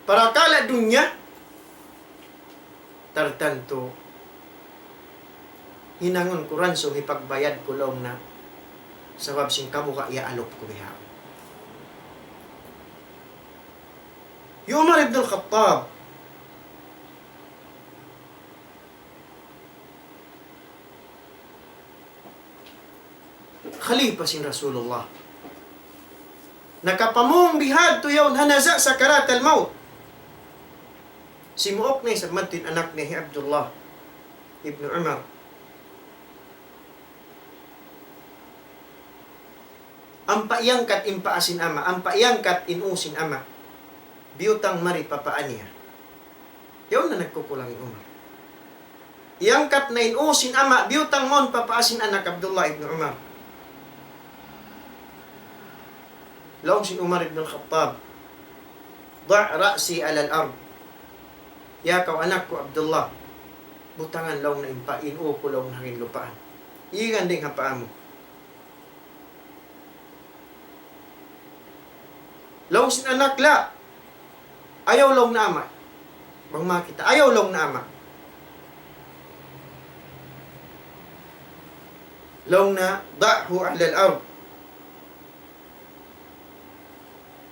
parakala' dunya, tartantu hinangun ku ransu hipagbayad ku laung niya, sabab sin kabuga' iyaalup ku bihaun. Hi Umar ibn al-Khattab, khalifa sin Rasulullah. Nakapamung bihadtu yaun ha naza' sakarat al-maut. Simuuk na isab madtu in anak niya hi Abdullah ibn Umar. Ampa iyangkat in paa sin ama', ampa iyangkat in ū sin ama'. Biyutang mari pa paa niya. Yaun na nagkukulang in Umar. Iyangkat na in ū sin ama', biyutang mawn pa paa sin anak Abdullah ibn Umar. Laung sin Umar ibn al-Khattab, "ضع رأسي على الأرض." Ya kaw anak ku Abdullah, butangan laung niya in pa-, in ū ku laung niya ha lupaan. Igan dayn ha paa mu. Laung sin anak, "La." Ayaw laung niya ama'. Bang makita', ayaw laung niya ama'. Laung niya, "ضعه على الأرض."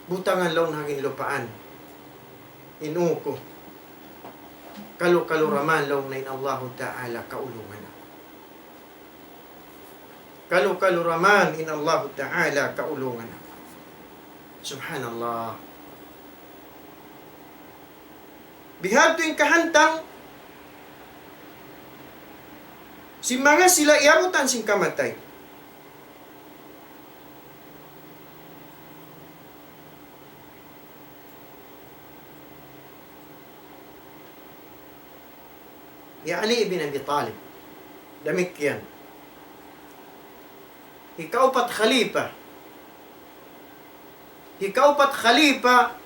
Butangan laung niya ha lupaan in ū ku. Kalu-kalu ra man laung niya in Allahu Ta'ala kaulungan aku. Kalu-kalu ra man in Allahu Ta'ala kaulungan aku. Subhanallah. Bihadtu in kahantang sin manga sila iyabutan sin kamatay. Hi Ali ibn Abi Talib. Damikkiyan. Hikaupat khalifa. Hikaupat khalifa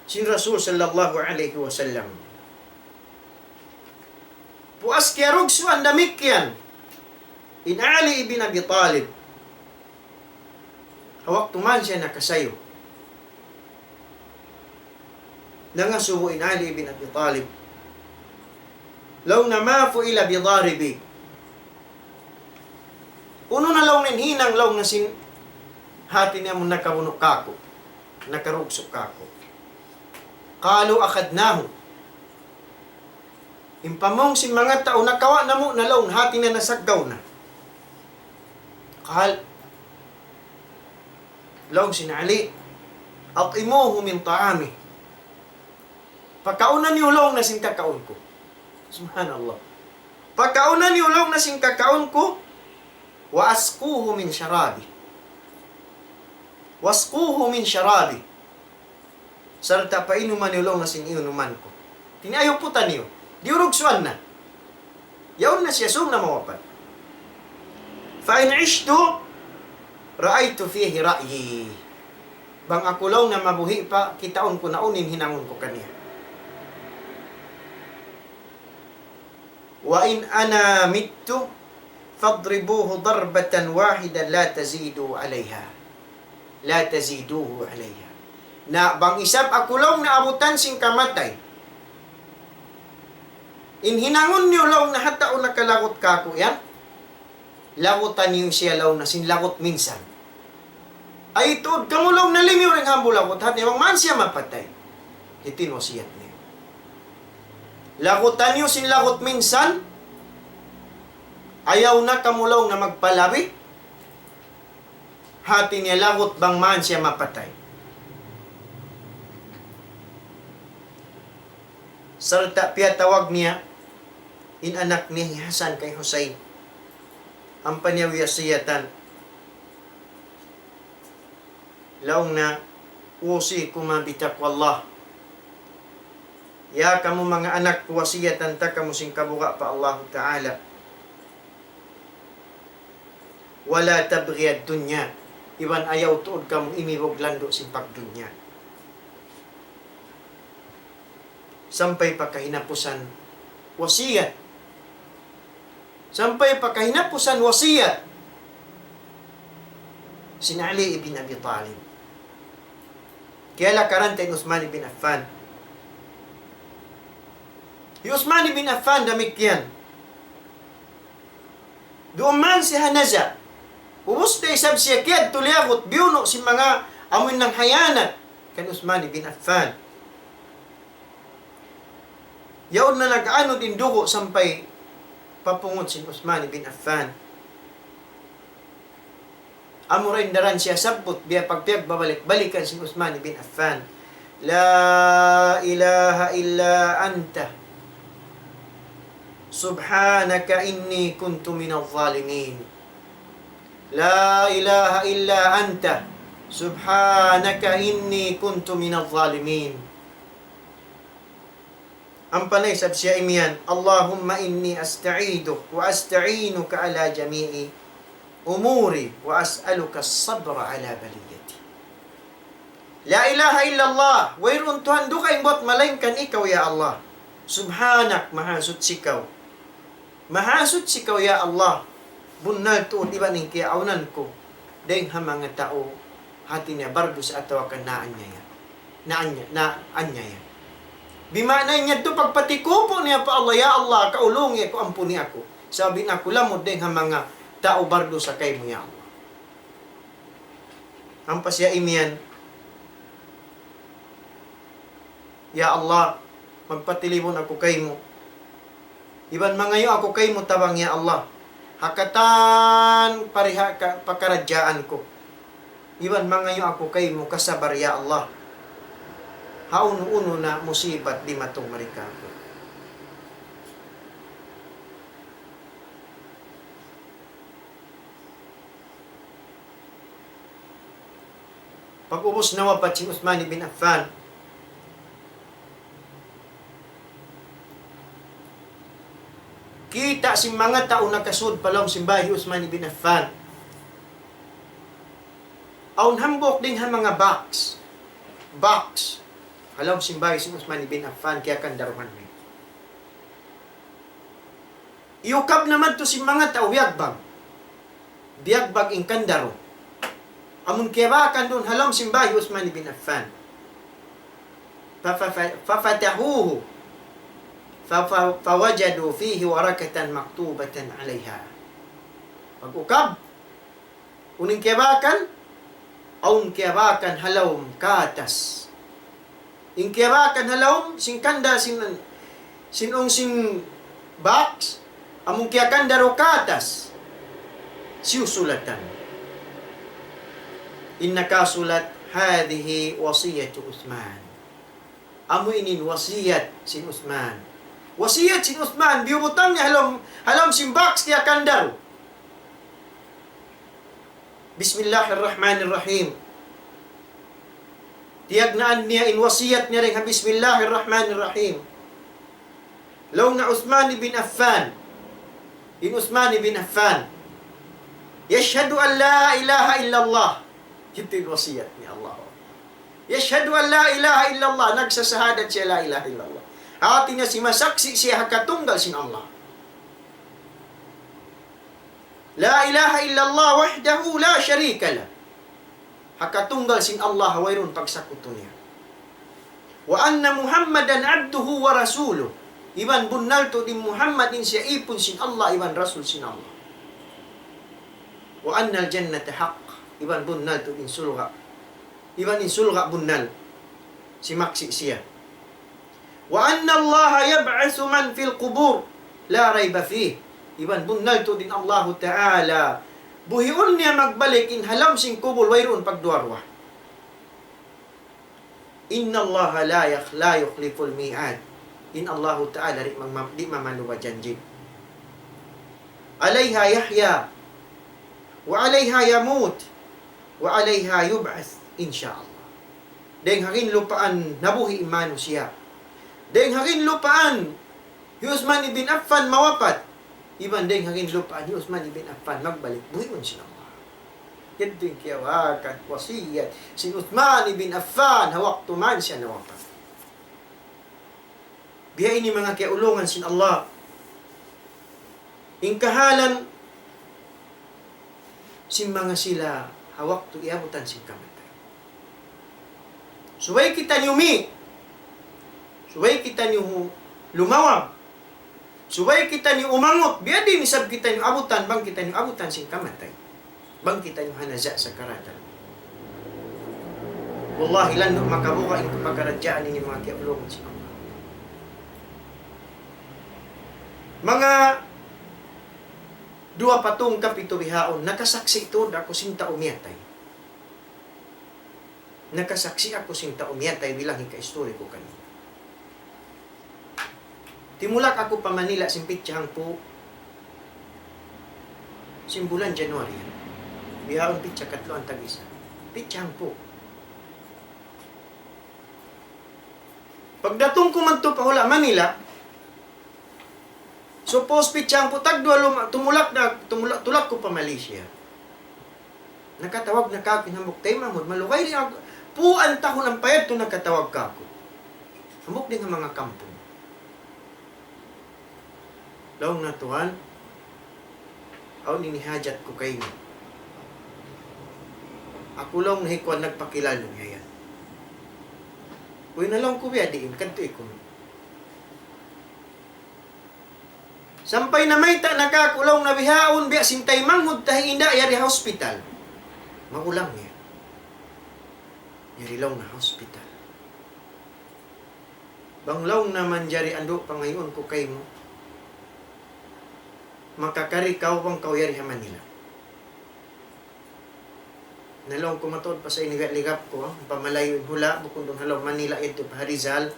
sin Rasul sallallahu alayhi wasallam. Puas kiyarugsuan damikkiyan in Ali ibn Abi Talib. Ha waktu man siya nakasayu, nangasubu in Ali bin Abi Talib. Laung niya, "ما فعل بضاربي." Unu na laung niya in hinang laung niya sin hati niya amun nakabunu' kāku', nakarugsu' kāku'. قالوا: "أخذناه." In pamung sin manga tau, nakawa' namu' na laung, hati niya nasaggaw na. قال, laung sin Ali, "أطعموه من طعامي." Pakauna niyu laung niya sin kakaun ku. Subhanallah. Pakauna niyu laung niya sin kakaun ku. وأسقوه من شرابي. وأسقوه من شرابي. Sarta' painuman niyu laung niya sin inuman ku. Tiniayuputan niyu. Diyurugsuan na. Yaun na siya, sūng na mawapat. فإن عشت رأيت فيه رأيي. Bang aku laung niya mabuhi' pa, kitaun ku na unu in hinangun ku kaniya. وإن أنا مت فاضربوه ضربة واحدة لا تزيدوا عليها. لا تزيدوه عليها. Na bang isab aku laung niya abutan sin kamatay, in hinangun niyu laung niya ha tau nakalagut kāku' yan, lagutan niyu siya laung niya sin lagut minsan. Ay tuud kamu laung niya limiyu dayn ha hambuuk lagut, hati niya bang man siya mapatay. Hāti in wasiyat niya. Lagutan niyu sin lagut minsan, ayaw na kamu laung niya magpalabi, hāti niya lagut bang man siya mapatay. Sarta' piyatawag niya in anak niya hi Hasan kay Husayn. Ampa niya wiyasiyatan. Laung niya, "أوصيكما بتقوى الله." Ya kamu manga anak ku, wasiyatan ta kamu sin kabuga' pa Allahu Ta'ala. ولا تبغيا الدنيا. Iban ayaw tuud kamu imibug landu' sin pagdunya. Sampay pa kahinapusan wasiyat. Sampay pa kahinapusan wasiyat sin Ali ibn Abi Talib. Kiyalakaran ta in Uthman ibn Affan. Hi Uthman ibn Affan damikkiyan. Duun man siya ha Naza. Ubus da isab siya kiyadtu liyagut biyunu' sin manga amuin nanghiyanat kan Usman ibn Affan. Yaun na nag-anud in dugu' sampay pa pungut sin Usman ibn Affan. Amura in daran siya sabbut, biya' pagpiyagbabalik-balikan sin Usman ibn Affan. لا إله إلا أنت سبحانك إني كنت من الظالمين. لا إله إلا أنت سبحانك إني كنت من الظالمين. Ampa na isab siya imiyan, اللهم إني أستعيذك وأستعينك على جميع أموري وأسألك الصبر على بليتي. لا إله إلا الله, wayruun Tuhan dugaing buwat malaingkan ikaw, ya Allah. سبحانك, mahasuchi kaw. Mahasuchi kaw, ya Allah. Bunnal tuud iban in kiyaawnan ku dayng ha manga tau hati niya bardusa atawa kan naanyaya. Naanya-, naanyaya. Bima'na in yadtu pagpatikupu niya pa Allah, "Ya Allah, kaulungi aku, ampuni aku. Sabab in aku lamud dayng ha manga tau bardusa kaymu, ya Allah." Ampa siya imiyan, "Ya Allah, magpatilibun aku kaymu. Iban mangayu' aku kaymu tabang, ya Allah. Ha katan pariha ka-, pakaradjaan ku. Iban mangayu' aku kaymu kasabar, ya Allah. Ha unu-unu na musibat dimatung mari kāku'." Pag'ubus nawapat sin Usman ibn Affan, kita' sin manga tau nakasud pa lawm sin bāy hi Usman ibn Affan. Awn hambuuk dayng ha manga box. Box. Ha lawm sin bāy sin Usman ibn Affan, kiyakandaruhan niya. Iyukab na madtu sin manga tau biyagbag. Biyagbag in kandaru. Amun kiyabakan duun ha lawm sin bāy hi Usman ibn Affan. Fa-, fa-, fa-, ففتحوه ف-، ف-، فوجدوا فيه ورقة مكتوبة عليها. Pag'ukab, unu in kiyabakan? Awn kiyabakan ha lawm katas. In kiyabakan ha lawm sin kanda-, sin, sin ung sin box, amun kiyakandaru katas, siyusulatan. In nakasulat, "هذه وصية عثمان." Amu ini in wasiyat sin Usman. Wasiyat sin Usman, biyubutang niya ha lawm, ha lawm sin box kiyakandaru. بسم الله الرحمن الرحيم. Tiyagnaan niya in wasiyat niya dayn ha بسم الله الرحمن الرحيم. Laung niya Usman ibn Affan. In Usman ibn Affan. يشهد أن لا إله إلا الله. Yadtu in wasiyat niya, Allahu Akbar. يشهد أن لا إله إلا الله. Nagsasahadat siya la ilaha illallah. Hati niya simasaksi' siya ha katunggal sin Allah. لا إله إلا الله وحده لا شريك له. Ha katunggal sin Allah, wayruun pagsakutu niya. وأن محمدا عبده ورسوله. Iban bunnal tuud in Muhammad in siya ipun sin Allah, iban rasul sin Allah. وأن الجنة حق. Iban bunnal tuud in surga'. Iban in surga' bunnal. Simaksi' siya. وأن الله يبعث من في القبور لا ريب فيه. Iban bunnal tuud in Allahu Ta'ala, buhiun niya magbalik in ha lawm sin kubul, wayruun pagduwa-ruwa. إن الله لا يخ-، لا يخلف الميعاد. In Allahu Ta'ala di' mam-, di' mamaluba janji'. عليها يحيى وعليها يموت وعليها يبعث إن شاء الله. Dayng ha ginlupaan nabuhi' in manusiya'. Dayng ha ginlupaan hi Usman ibn Affan mawapat. Iban dayng ha ginlupaan hi Usman ibn Affan magbalik buhiun sin Allah. Yadtu in kiyawakan wasiyat sin Usman ibn Affan ha waktu man siya nawapat. Biya' ini manga kiyaulungan sin Allah. In kahalan sin manga sila ha waktu iyabutan sin kamatay. Subay kitaniyu mi-, subay kitaniyu hu-, lumawag. Subay kitaniyu umangut, biyadiin isab kitaniyu abutan, bang kitaniyu abutan sin kamatay. Bang kitaniyu ha naza' sakaratal. Wallahi, landu' makabuga' in pakaradjaan ini manga kiyaulungan sin Allah. Manga duwa pa tū hangka pitu bihaun, nakasaksi' tuud aku sin tau miyatay. Nakasaksi' aku sin tau miyatay bilang hikaistori ku kaniyu. Timulak aku pa Manila sin pitsa hangpu' sin bulan January. Bihaun pitsa katluan tag-isa. Pitsa hangpu'. Pagdatung ku madtu pa hula' Manila, suppose pitsa hangpu' tagduwa luma-, tumulak na, tumulak, tulak ku pa Malaysia. Nakatawag na kāku' in hambuuk taymanghud, malugay di' aku, puan tahun ampa yadtu nakatawag kāku'. Hambuuk dayn ha manga kampung. Laung niya, "Tuwan, awn ini hajat ku kaymu." Aku laung niya hi kuwan nagpakilala niya yan. Uy, na laung ku, biyadiin, kadtu ikun. Sampay namayta' na kāku' laung niya bihaun, biya' sin taymanghud ta hi inda' yari ha hospital. Magulang niya. Yari laung niya hospital. Bang laung niya manjari andu' pangayuun ku kaymu, makakari kaw bang kaw yari ha Manila. Na laung ku mataud pa sa ini biya' ligap ku, ha, pamalayu' in hula', bukun duun ha lawm Manila yadtu pa Rizal.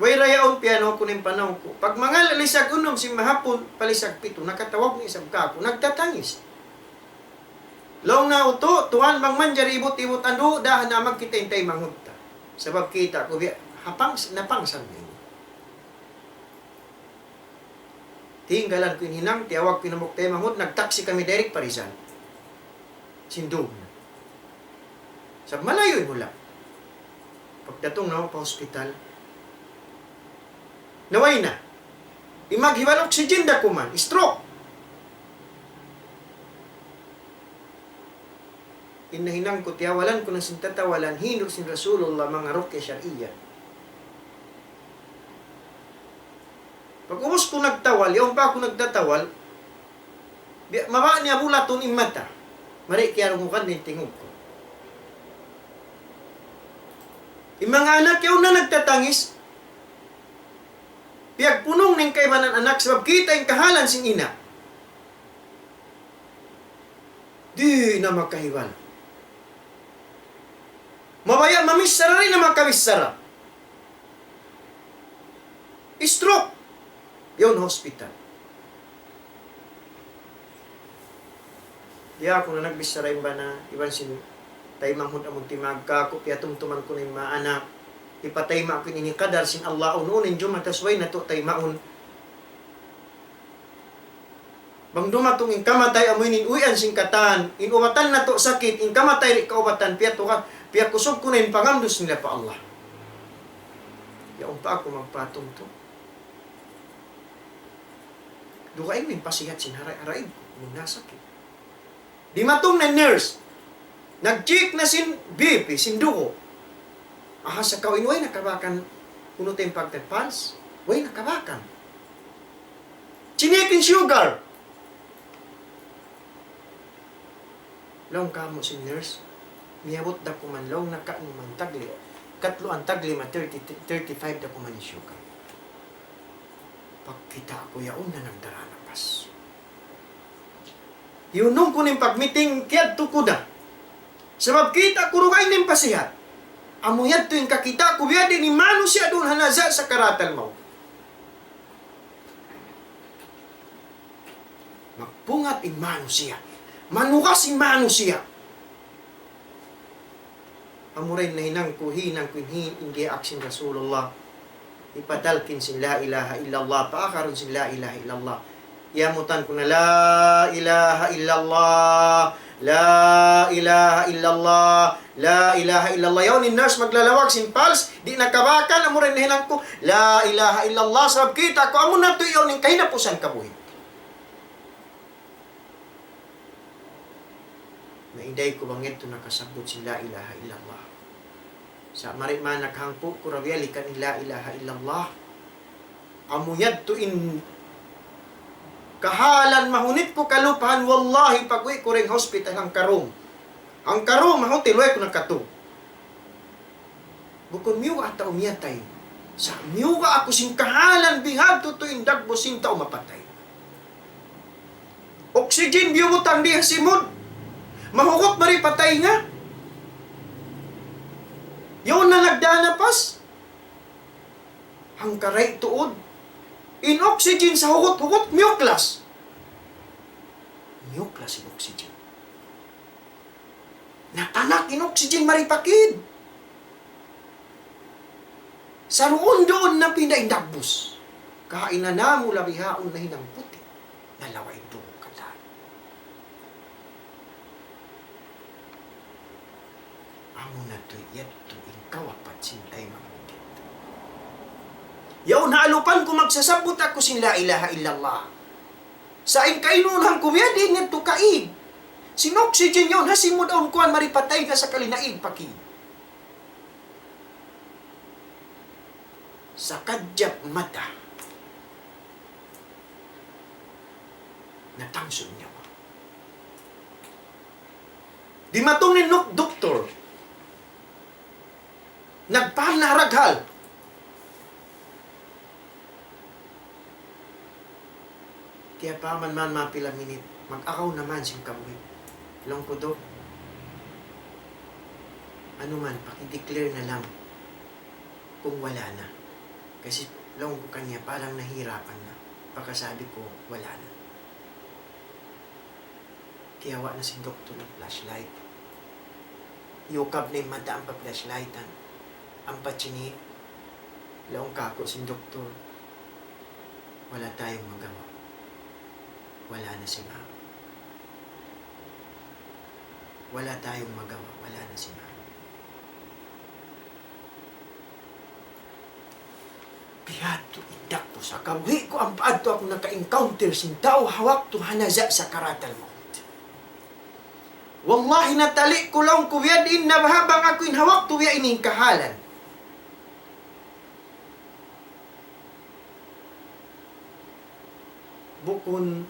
Way ra yaun piyanaw ku na in panaw ku. Pagmangala' lisag unum sin mahapun, pa lisag pitu, nakatawag na isab kāku', nagtatangis. Laung niya, "Utu', tuwan, bang manjari ibut-ibut andu', dahan na magkita' in taymanghud ta. Sabab kita' ku biya' ha pangs-, napangsal na ini." Tinggalan ku in hinang, tiyawag ku in hambuuk taymanghud, nagtaksi kami direct pa Rizal. Sin dum na. Sabab malayu' in hula'. Pagdatung namu' pa hospital, naway na. In maghiwal oxygen da kuman, stroke. In nahinang ku, tiyawalan ku na sin tatawalan, hindu' sin Rasulullah, manga ruqya shar'iyya. Pag-ubus ku nagtawal, yaun pa aku nagtatawal, biya' mabaya' niya bulatun in mata. Mari kiyarungugan in tingug ku. In manga anak yaun na nagtatangis, piyagpunung na in kaibanan anak, sabab kita' in kahalan sin ina'. Di' na makahiwal. Mabaya' mamichara, di' na makabichara. Stroke. Yaun hospital. Di' aku na nagbichara in bana, iban sin taymanghud amun timagka aku, piyatumtuman ku na in manga anak. Ipatayma' ku in ini kadar sin Allah, unu-unu in jumatu subay natu' taymaun. Bang dumatung in kamatay amu ini in uwian sin katan, in ubatan natu' sakit, in kamatay di' kaubatan, piyatu ka, piyakusug ku na in pangamdus nila pa Allah. Yaun pa aku magpatumtum. Dugaing in pasihat sin haray-haray ku, amun nasakit. Dimatung na in nurse. Nag-check na sin B P, sin dugu'. Aha sa kaw in way nakabakan, unu ta in pagka-pulse? Way nakabakan. Chinik in sugar. Laung kāmu' sin nurse, miyabut da kuman laung naka-, anu man tagli, katluan taglima, thirty, thirty-five da kuman in sugar. Pagkita' ku yaun na nagdara napas. Yunung ku na in pag-meeting, kiyadtu ku da. Sabab kita' ku dugaing in pasihat. Amu yadtu in kakita' ku biya' diin in manusiya' duun ha naza' sakaratal maut. Magpungat in manusiya'. Manugas in manusiya'. Amura in nahinang ku, hinang ku in hi-, in giyaak sin Rasulullah. Hipatalkin sin la ilaha illallah, paakarun sin la ilaha illallah. Iyamutan ku na, "La ilaha illallah, la ilaha illallah, la ilaha illallah." Yaun in nurse maglalawag sin pulse, di' nakabakan, amura in nahinang ku, "La ilaha illallah," sabab kita' ku, amu na tuud yaun in kahinapusan kabuhi'. Na inday ku bang yadtu nakasabbut sin la ilaha illallah. Sa' mari man nakahangpu' ku ra biyalikan in la ilaha illallah. Amu yadtu in kahalan mahunit ku kalupahan, wallahi, pag-uwi' ku dayn ha hospital, hangkarum. Hangkarum ha hotel, way ku nakatug. Bukun miyuga' tau miyatay. Sa' miyuga' aku sin kahalan bihadtu tuud in dagbus sin tau mapatay. Oxygen biyubutang di ha simud. Mahugut mari pa taynga. Yaun na nagdanapas. Hangkaray tuud. In oxygen sa hugut-hugut, miyuklas. Miyuklas in oxygen. Natanak in oxygen mari pa kid. Sa' duun-duun na pinda in dagbus. Kahain na namu' labi haun na hinang puti'. Nalawa' in dugu' katan. Amuna tuud yadtu in kawapat sin taymanghud. Yaun ha alupan ku magsasabbut aku sin la ilaha illallah. Sa' in kainunan ku biyadiin yadtu kaig. Sin oxygen yaun ha simud awn kuwan mari pa taynga sakali naig pa kid. Sakadjap mata. Natangsun nyawa. Dimatung in nuk-, doktor. Nagpahal na haraghal. Tiyapaman man mapila minit, mag-agaw na man sin kabuhi'. Laung ku, "Dok, unu man, paki-declare na lang kung wala na." Kasi laung ku kaniya, parang nahihirapan na. Pagkasabi ku, "Wala na." Kiyawa' na sin doktor in flashlight. Iyukab na in mata ampa flashlightan. Ampa chini, laung kāku' sin doktor, "Wala tayong magawa. Wala na si mama. Wala tayong magawa. Wala na si mama." Bihadtu in dagbus. Ha kabuhi' ku ampa adtu aku naka-encounter sin tau ha waktu ha naza' sakaratal maut. Wallahi, natali' ku laung ku biyadiin na baha' bang aku in ha waktu biya' ini in kahalan. Bukun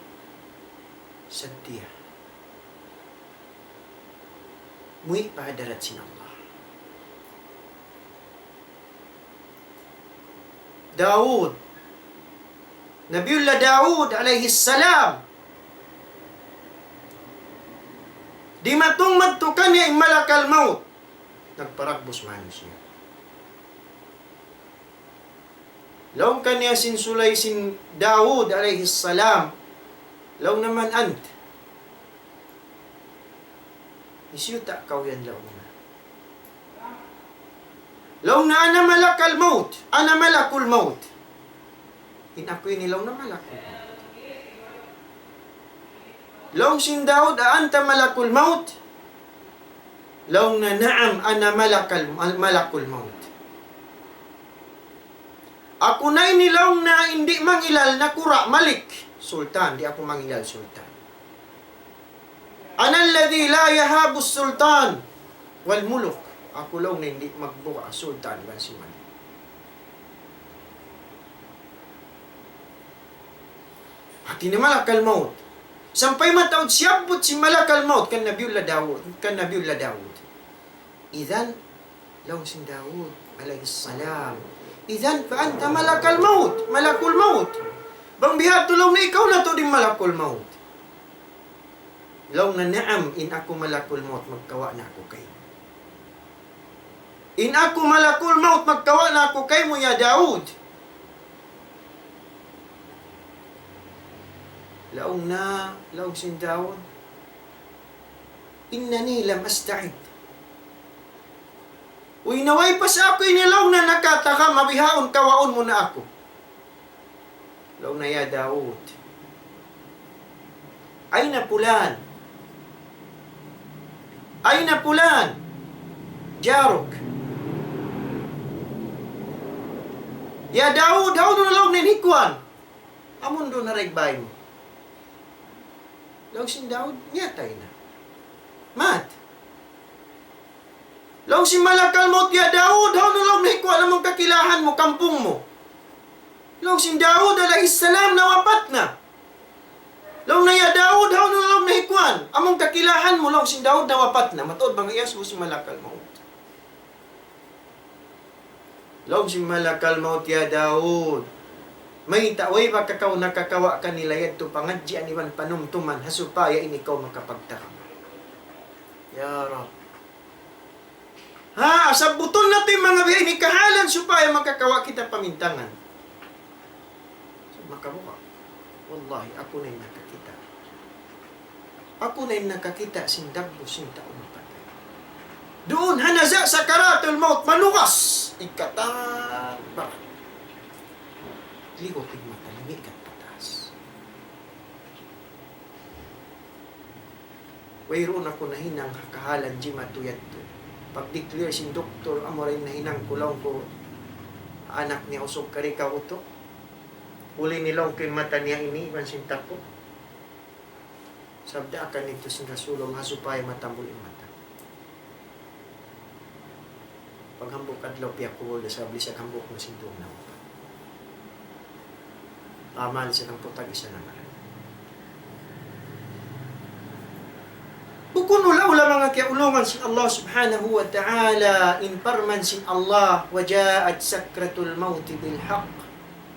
sadja. Muwi' pa hadarat sin Allah. Daud. Nabiullah Daud alayhi salam. Dimatung madtu kaniya in malakal maut. Nagparagbus manusiya'. Laung kaniya sin sulay sin Daud alayhi salam, laung na, "Man ant?" "Hisiyu ta kaw yan?" laung na. Laung na, "Ana malakal maut, ana malakul maut." "In aku ini," laung na, "malakul maut." Laung sin Daud, "A anta malakul maut?" Laung na, "Na'am, ana malakal, mal-, malakul maut." "Aku na ini," laung na, "in di' mangilal nakura' malik, sultan, di' aku mangilal sultan. Ana alladhi la yahabu sultan wal muluk." "Aku," laung na, "in di' magbuga' sultan iban sin malik." Hati niya malakal maut. Sampay mataud siyabbut sin malakal maut kan Nabiullah Daud, kan Nabiullah Daud. "Idhan," laung sin Daud alayhi salam, "idhan fa anta malakal maut, malakul maut. Bang bihadtu," laung na, "ikaw na tuud in malakul maut." Laung na, "Na'am, in aku malakul maut, magkawa' na aku kaymu. In aku malakul maut, magkawa' na aku kaymu, ya Daud." Laung na, laung sin Daud, "Innani lam asta'id." "Uy, na way pa sa aku ini," laung na, "nakatagam, bihaun kawaun mu na aku." Laung na, "Ya Daud, ayna fulan? Ayna fulan jaruk? Ya Daud, hawnu na," laung na, "in hikuan? Amun duun ha dagbay mu?" Laung sin Daud, "Miyatay na. Mat." Laung sin malakal maut, "Ya Daud, hawnu laung nahikuan amung kakilahan mu, kampung mu?" Laung sin Daud alayhis salam, "Nawapat na." Laung niya, "Ya Daud, hawnu laung nahikuan amung kakilahan mu?" Laung sin Daud, "Nawapat na." Mataud bang iyasubu sin malakal maut. Laung sin malakal maut, "Ya Daud, mayta' way ba kaw nakakawa' kanila yadtu pangadjian iban panumtuman ha supaya in ikaw makapagtarima?" Ya Rabb. Ha, sabbutun natu' in manga biya' ini kahalan supaya makakawa' kita pamintangan. Makabuka. Wallahi, aku na in nakakita'. Aku na in nakakita' sin dagbus sin tau mapatay. Duun ha naza' sakaratul maut, manugas. Ikatan baran. Liwat in mata, limigan pataas. Wayruun aku nahinang ha kahalan jimatu yadtu. Pag-declare sin doktor, amura in nahinang ku, laung ku, anak niya usug kari kautu. Uli nilaung ku in mata niya ini, iban sin taku. Sabda akan itu sin Rasulullah supaya matambul in mata. Paghambuuk adlaw piyakubul da isab lisag hambuuk na sin duun na upat. Amal sa kang putag isa na maray. Bukun ula-ula manga kiyaulungan sin Allah Subhanahu wa Ta'ala, in parman sin Allah, "وجاءت سكرة الموت بالحق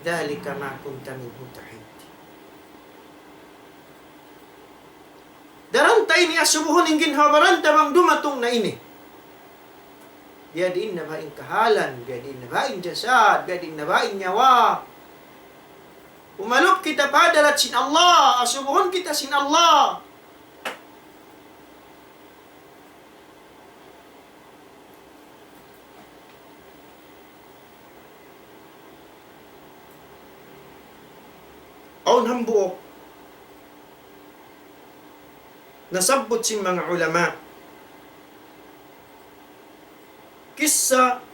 ذلك ما كنت منه تحيد." Daran ta ini asubuhun in ginhawa-baran ta bang dumatung na ini. Biyadiin na ba in kahalan, biyadiin na ba in jasad, biyadiin na ba in nyawa. Umalup kita pa hadarat sin Allah, asubuhun kita sin Allah. Awn hambuuk nasabbut sin manga ulama. Kissa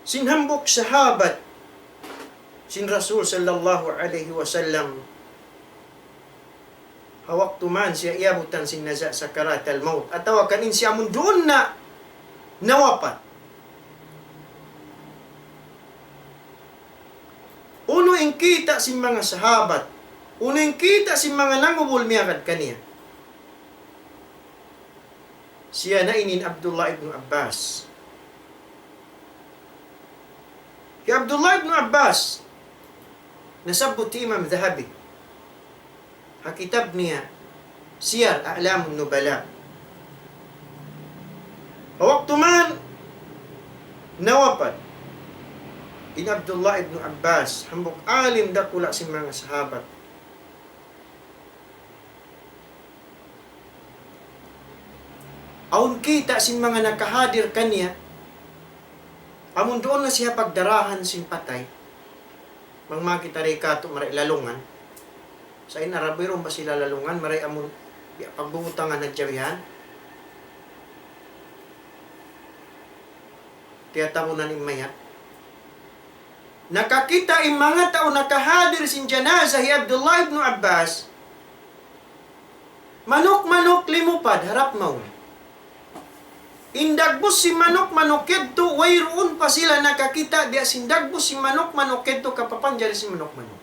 sin hambuuk sahabat sin Rasul sallallahu alayhi wasallam. Ha waktu man siya iyabutan sin naza' sakaratal maut, atawa kan in siya amun duun na nawapat. Unu in kita' sin manga sahabat, unu in kita' sin manga nangubul miyagad kaniya. Siya na ini in Abdullah ibn Abbas. Hi Abdullah ibn Abbas, nasabbut hi Imam Dhahabi ha kitab niya Siyar A'lamun Nubala. Ha waktu man nawapat in Abdullah ibn Abbas, hambuuk alim dakula' sin manga sahabat. Awn kita' sin manga nakahadir kaniya, amun duun na siya pagdarahan sin patay, bang makita' da katu' maray lalungan. Sa' in Arab, wayruun ba sila lalungan, maray amun, ya, pagbubutangan na jawihan. Tiyatabunan in mayat. Nakakita' in manga tau nakahadir sin janaza hi Abdullah ibn Abbas, manuk-manuk limupad harap mawn. In dagbus sin manuk-manuk yadtu, wayruun pa sila nakakita' biya' sin dagbus sin manuk-manuk yadtu kapapanjari sin manuk-manuk.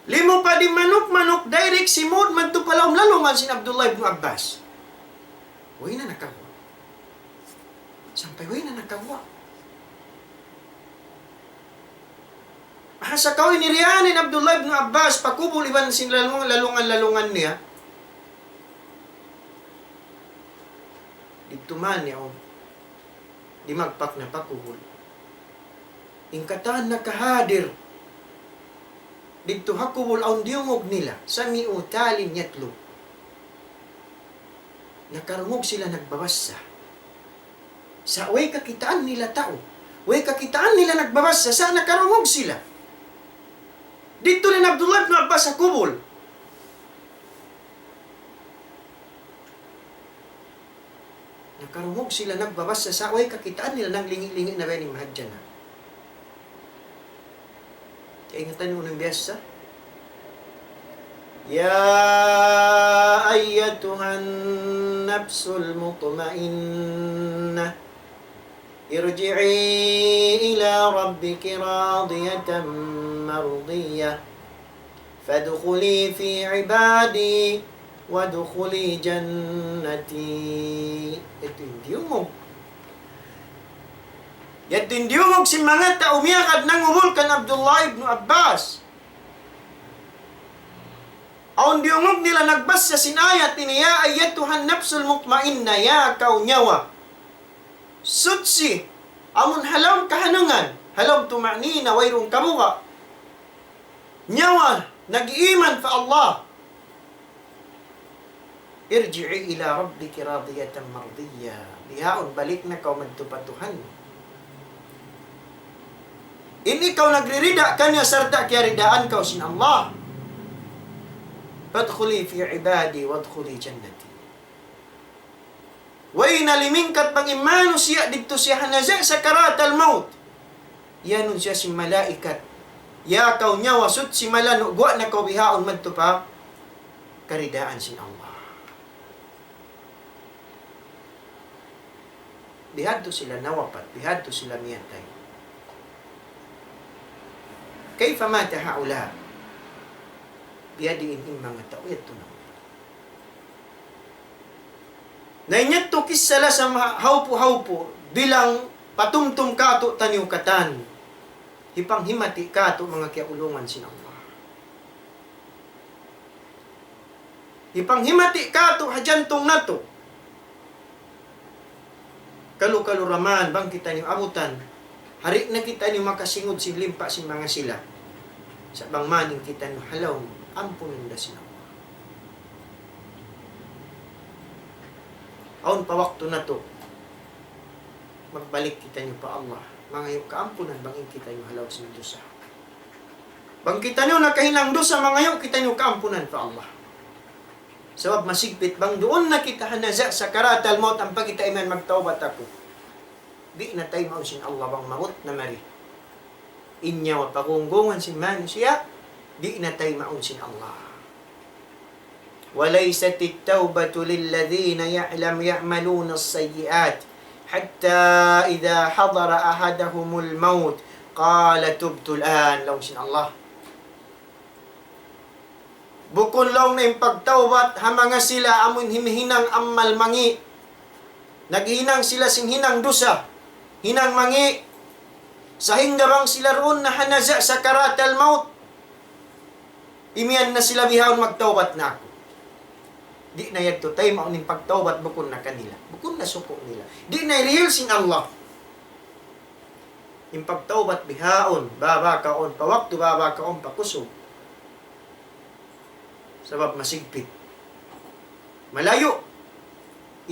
Limupad in manuk-manuk, direct simud madtu pa lawm lalungan sin Abdullah ibn Abbas. Way na nakaguwa'. Sampay way na nakaguwa'. Asa kaw ini riyan in Abdullah ibn Abbas, pakubul iban sin lalung-, lalungan-lalungan niya. Didtu man niya, oh. Dimagpak na pa kubul. In katan nakahadir didtu ha kubul awn diyungug nila, سمعوا تالٍ يتلو. Nakarungug sila nagbabassa. Sa' way kakitaan nila tau. Way kakitaan nila nagbabassa, sa' nakarungug sila. Didtu in Abdullah ibn Abbas ha kubul. Nakarungug sila nagbabassa sa' way kakitaan nila, nanglingi'-lingi' na biya' ini mahadjana. Kaingatan niyu in biyassa? يا أيتها أيتها النفس المطمئنة ارجعي إلى ربك راضية مرضية فادخلي في عبادي وادخلي جنتي. Yadtu in diyungug. Yadtu in diyungug sin manga tau miyagad nangubul kan Abdullah ibn Abbas. Awn diyungug nila nagbasa sin ayat ini, يا أيتها النفس المطمئنة, ya kaw nyawa suchi, amun ha lawm kahanangan, ha lawm tuma'nina, wayruun kabuga'. Nyawa nag-iman pa Allah. ارجعي إلى ربك راضية مرضية. Bihaun balik na kaw madtu pa Tuhan. In ikaw nagririda kaniya sarta' kiyaridaan kaw sin Allah. فادخلي في عبادي وادخلي جنتي. Way na limingkat bang in manusiya' didtu siya ha naza' sakaratal maut. Iyanun siya sin malaikat. Ya kaw nyawa suchi malanu', guwa' na kaw bihaun madtu pa karidaan sin Allah. Bihadtu sila nawapat, bihadtu sila miyatay. كيف مات هؤلاء؟ Biyadiin in manga tau yadtu na. Na in yadtu kissa lasam ha-, hawpu'-hawpu', bilang patumtum kātu'niyu katan. Hipanghimati kātu' manga kiyaulungan sin Allah. Hipanghimati kātu' ha jantung natu'. Kalu-kalu ra man bang kitaniyu abutan, di' na kitaniyu makasingud sin limpa sin manga sila. Sa' bang man in kitaniyu ha lawm ampunun da sin Allah. Awn pa waktu natu', magbalik kitaniyu pa Allah. Mangayu' kaampunan bang in kitaniyu ha lawm sin dusa. Bang kitaniyu nakahinang dusa, mangayu' kitaniyu kaampunan pa Allah. Sabab masigpit bang duun na kita ha naza' sakaratal maut ampa kita imiyan magtawbat aku. Di' na taymaun sin Allah bang maut na mari. In nyawa pagunggungan sin manusiya', di' na taymaun sin Allah. وليست التوبة للذين يعلم يعملون السيئات حتى إذا حضر أحدهم الموت قال تبت الآن, laung sin Allah. Bukun laung niya in pagtawbat ha manga sila amun himihinang amal mangi'. Naghinang sila sin hinang dusa, hinang mangi'. Sahingga bang sila duun na ha naza' sakaratal maut, imiyan na sila bihaun, "Magtawbat na aku." Di' na yadtu taymaun in pagtawbat bukun na kanila. Bukun na suku' nila. Di' na hirihil sin Allah. In pagtawbat bihaun, baba kaun pa waktu, baba kaun pa kusug. Sabab masigpit. Malayu'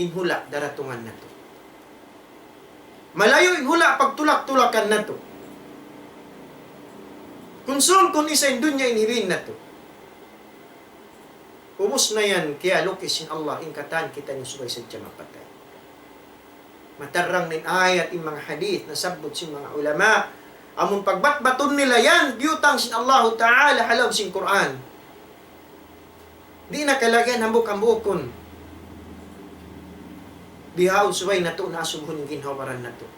in hula' daratungan natu'. Malayu' in hula' pagtulak-tulakan natu'. Kunsum kun isa in dunya in hibin natu'. Ubus na yan, kiyalukis sin Allah, in katan kitaniyu subay sadja mapatay. Matarrang in ayat, in manga hadith, nasabbut sin manga ulama. Amun pagbatbatun nila yan, biyutang sin Allahu Ta'ala ha lawm sin Qur'an. Di' na kalagihan hambuuk-hambuukun. Bihaun subay natu' na asubuhun in ginhawa-baran natu'.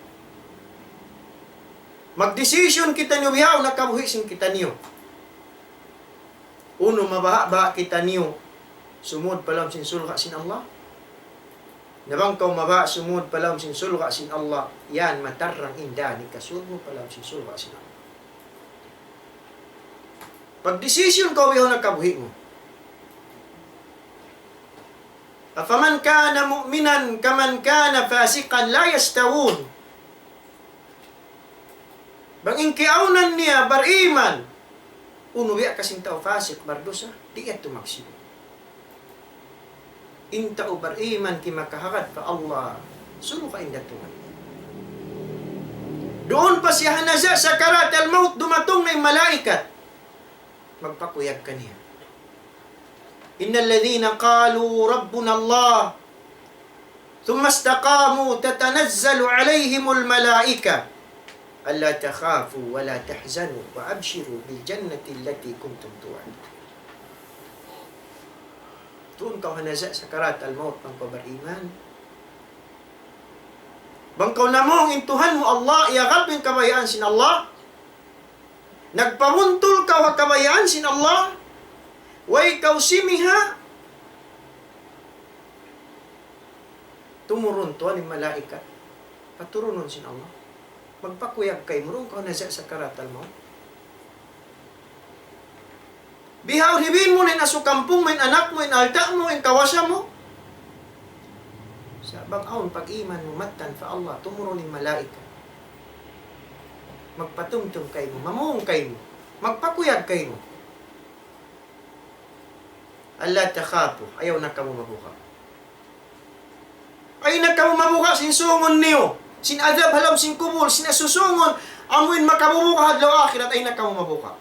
Magdesisyon kitaniyu bihaun ha kabuhi' sin kitaniyu. Unu mabaha'-baha' kitaniyu sumud pa lawm sin surga' sin Allah? Na bang kaw mabaha' sumud pa lawm sin surga' sin Allah, yan matarrang in dān hikasud mu pa lawm sin surga' sin Allah. Pagdesisyon kaw bihaun ha kabuhi' mu. أفمن كان مؤمنا كمن كان فاسقا لا يستوون. Bang in kiyaawnan niya bariman, unu biya' ka sin tau fasik, bardusa, di' yadtu magsibu'. In tau bariman kimakahagad pa Allah, surga' in datungan. Duun pa siya ha naza' sakaratal maut, dumatung na in malaikat. Magpakuyag kaniya. إن الذين قالوا ربنا الله ثم استقاموا تتنزل عليهم الملائكة ألا تخافوا ولا تحزنوا وأبشروا بالجنة التي كنتم توعدون. Duun kaw ha naza' sakarat al-maut bang kaw bariman. Bang kaw namung in Tuhan mu Allah, iyagad mu in kabayaan sin Allah. Nagpabuntul kaw ha kabayaan sin Allah. Way kaw simiha'. Tumurun tuwan in malaikat. Paturunun sin Allah. Magpakuyag kaymu, duun kaw ha naza' sakarat al-maut. Bihaun hibin mu na in asu kampung mu, in anak mu, in alta' mu, in kawasa mu. Sa' bang awn pag-iman mu mattan pa Allah, tumurun in malaikat. Magpatumtum kaymu, mamung kaymu, magpakuyag kaymu. ألا تخافوا, ayaw na kamu mabuga'. Ayaw na kamu mabuga' sin sungun niyu, sin adhab ha lawm sin kubul, sin asusungun, amu in makabubuga' ha adlaw akhirat, ayaw na kamu mabuga'.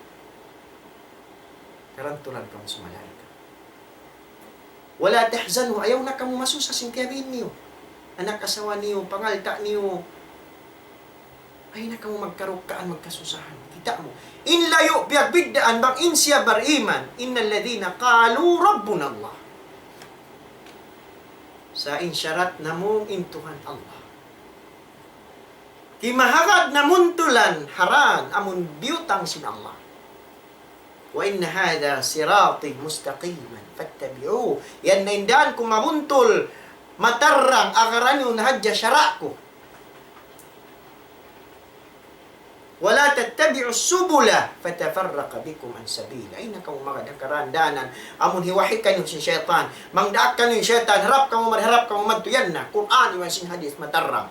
Tarantulan kamu sin malaikat. ولا تحزنوا, ayaw na kamu masusa sin kiyabin niyu. Anak asawa niyu, pangalta' niyu. Ayaw na kamu magkarukkaan, magkasusahan. Kita' mu. In layu' piyagbiddaan bang in siya bariman. إن الذين قالوا ربنا الله. Sa' in sharat namung in Tuhan Allah. Kimahagad namuntulan haran amun biyutang sin Allah. وأن هذا صراطي مستقيما فاتبعوه. Yan na in dān ku mabuntul, matarrang, agaran niyu na hadja sara' ku. ولا تتبعوا السبل فتفرق بكم عن سبيله. Ayaw na kamu magad ha karān-dānan amun hiwahi kaniyu sin saytan. Mangdaak kaniyu in saytan, harap kamu mari, harap kamu madtu, yan na. Qur'an iban sin hadith matarrang.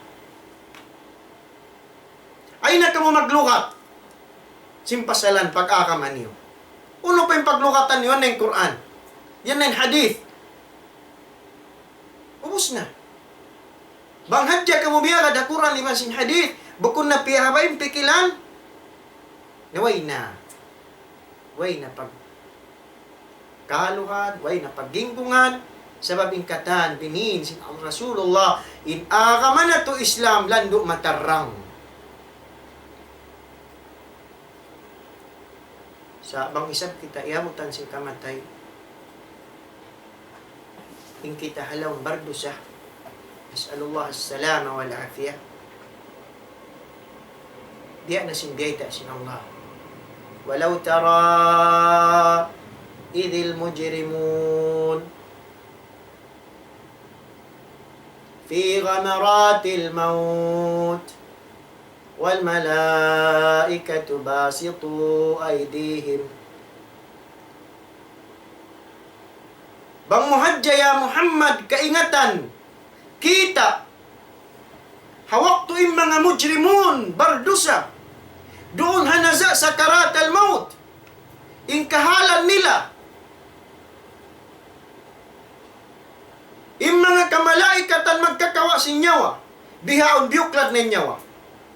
Ayaw na kamu maglugat sin pasalan pag-agama niyu. Unu pa in paglugatan niyu? Yan na in Qur'an. Yan na in hadith. Ubus na. Bang hadja kamu miyagad ha Qur'an iban sin hadith, bukun na piyahaba' in pikilan, na way na. Way na pag kaluhan, way na pagginggungan, sabab in katan biniin sin Rasulullah, in agama natu' Islam landu' matarrang. Sa' bang isab kita iyabutan sin kamatay, in kita ha lawm bardusa. نسأل الله السلامة والعافية. Biya' na sin biyayta' sin Allah. ولو ترى إذ المجرمون في غمرات الموت والملائكة باسطو أيديهم. Bang mu hadja ya Muhammad kaingatan, kita', ha waktu in manga mujrimun, bardusa, duun ha naza' sakarat al-maut, in kahalan nila, in manga kamalaikatan magkakawa' sin nyawa, bihaun biyuklad na in nyawa,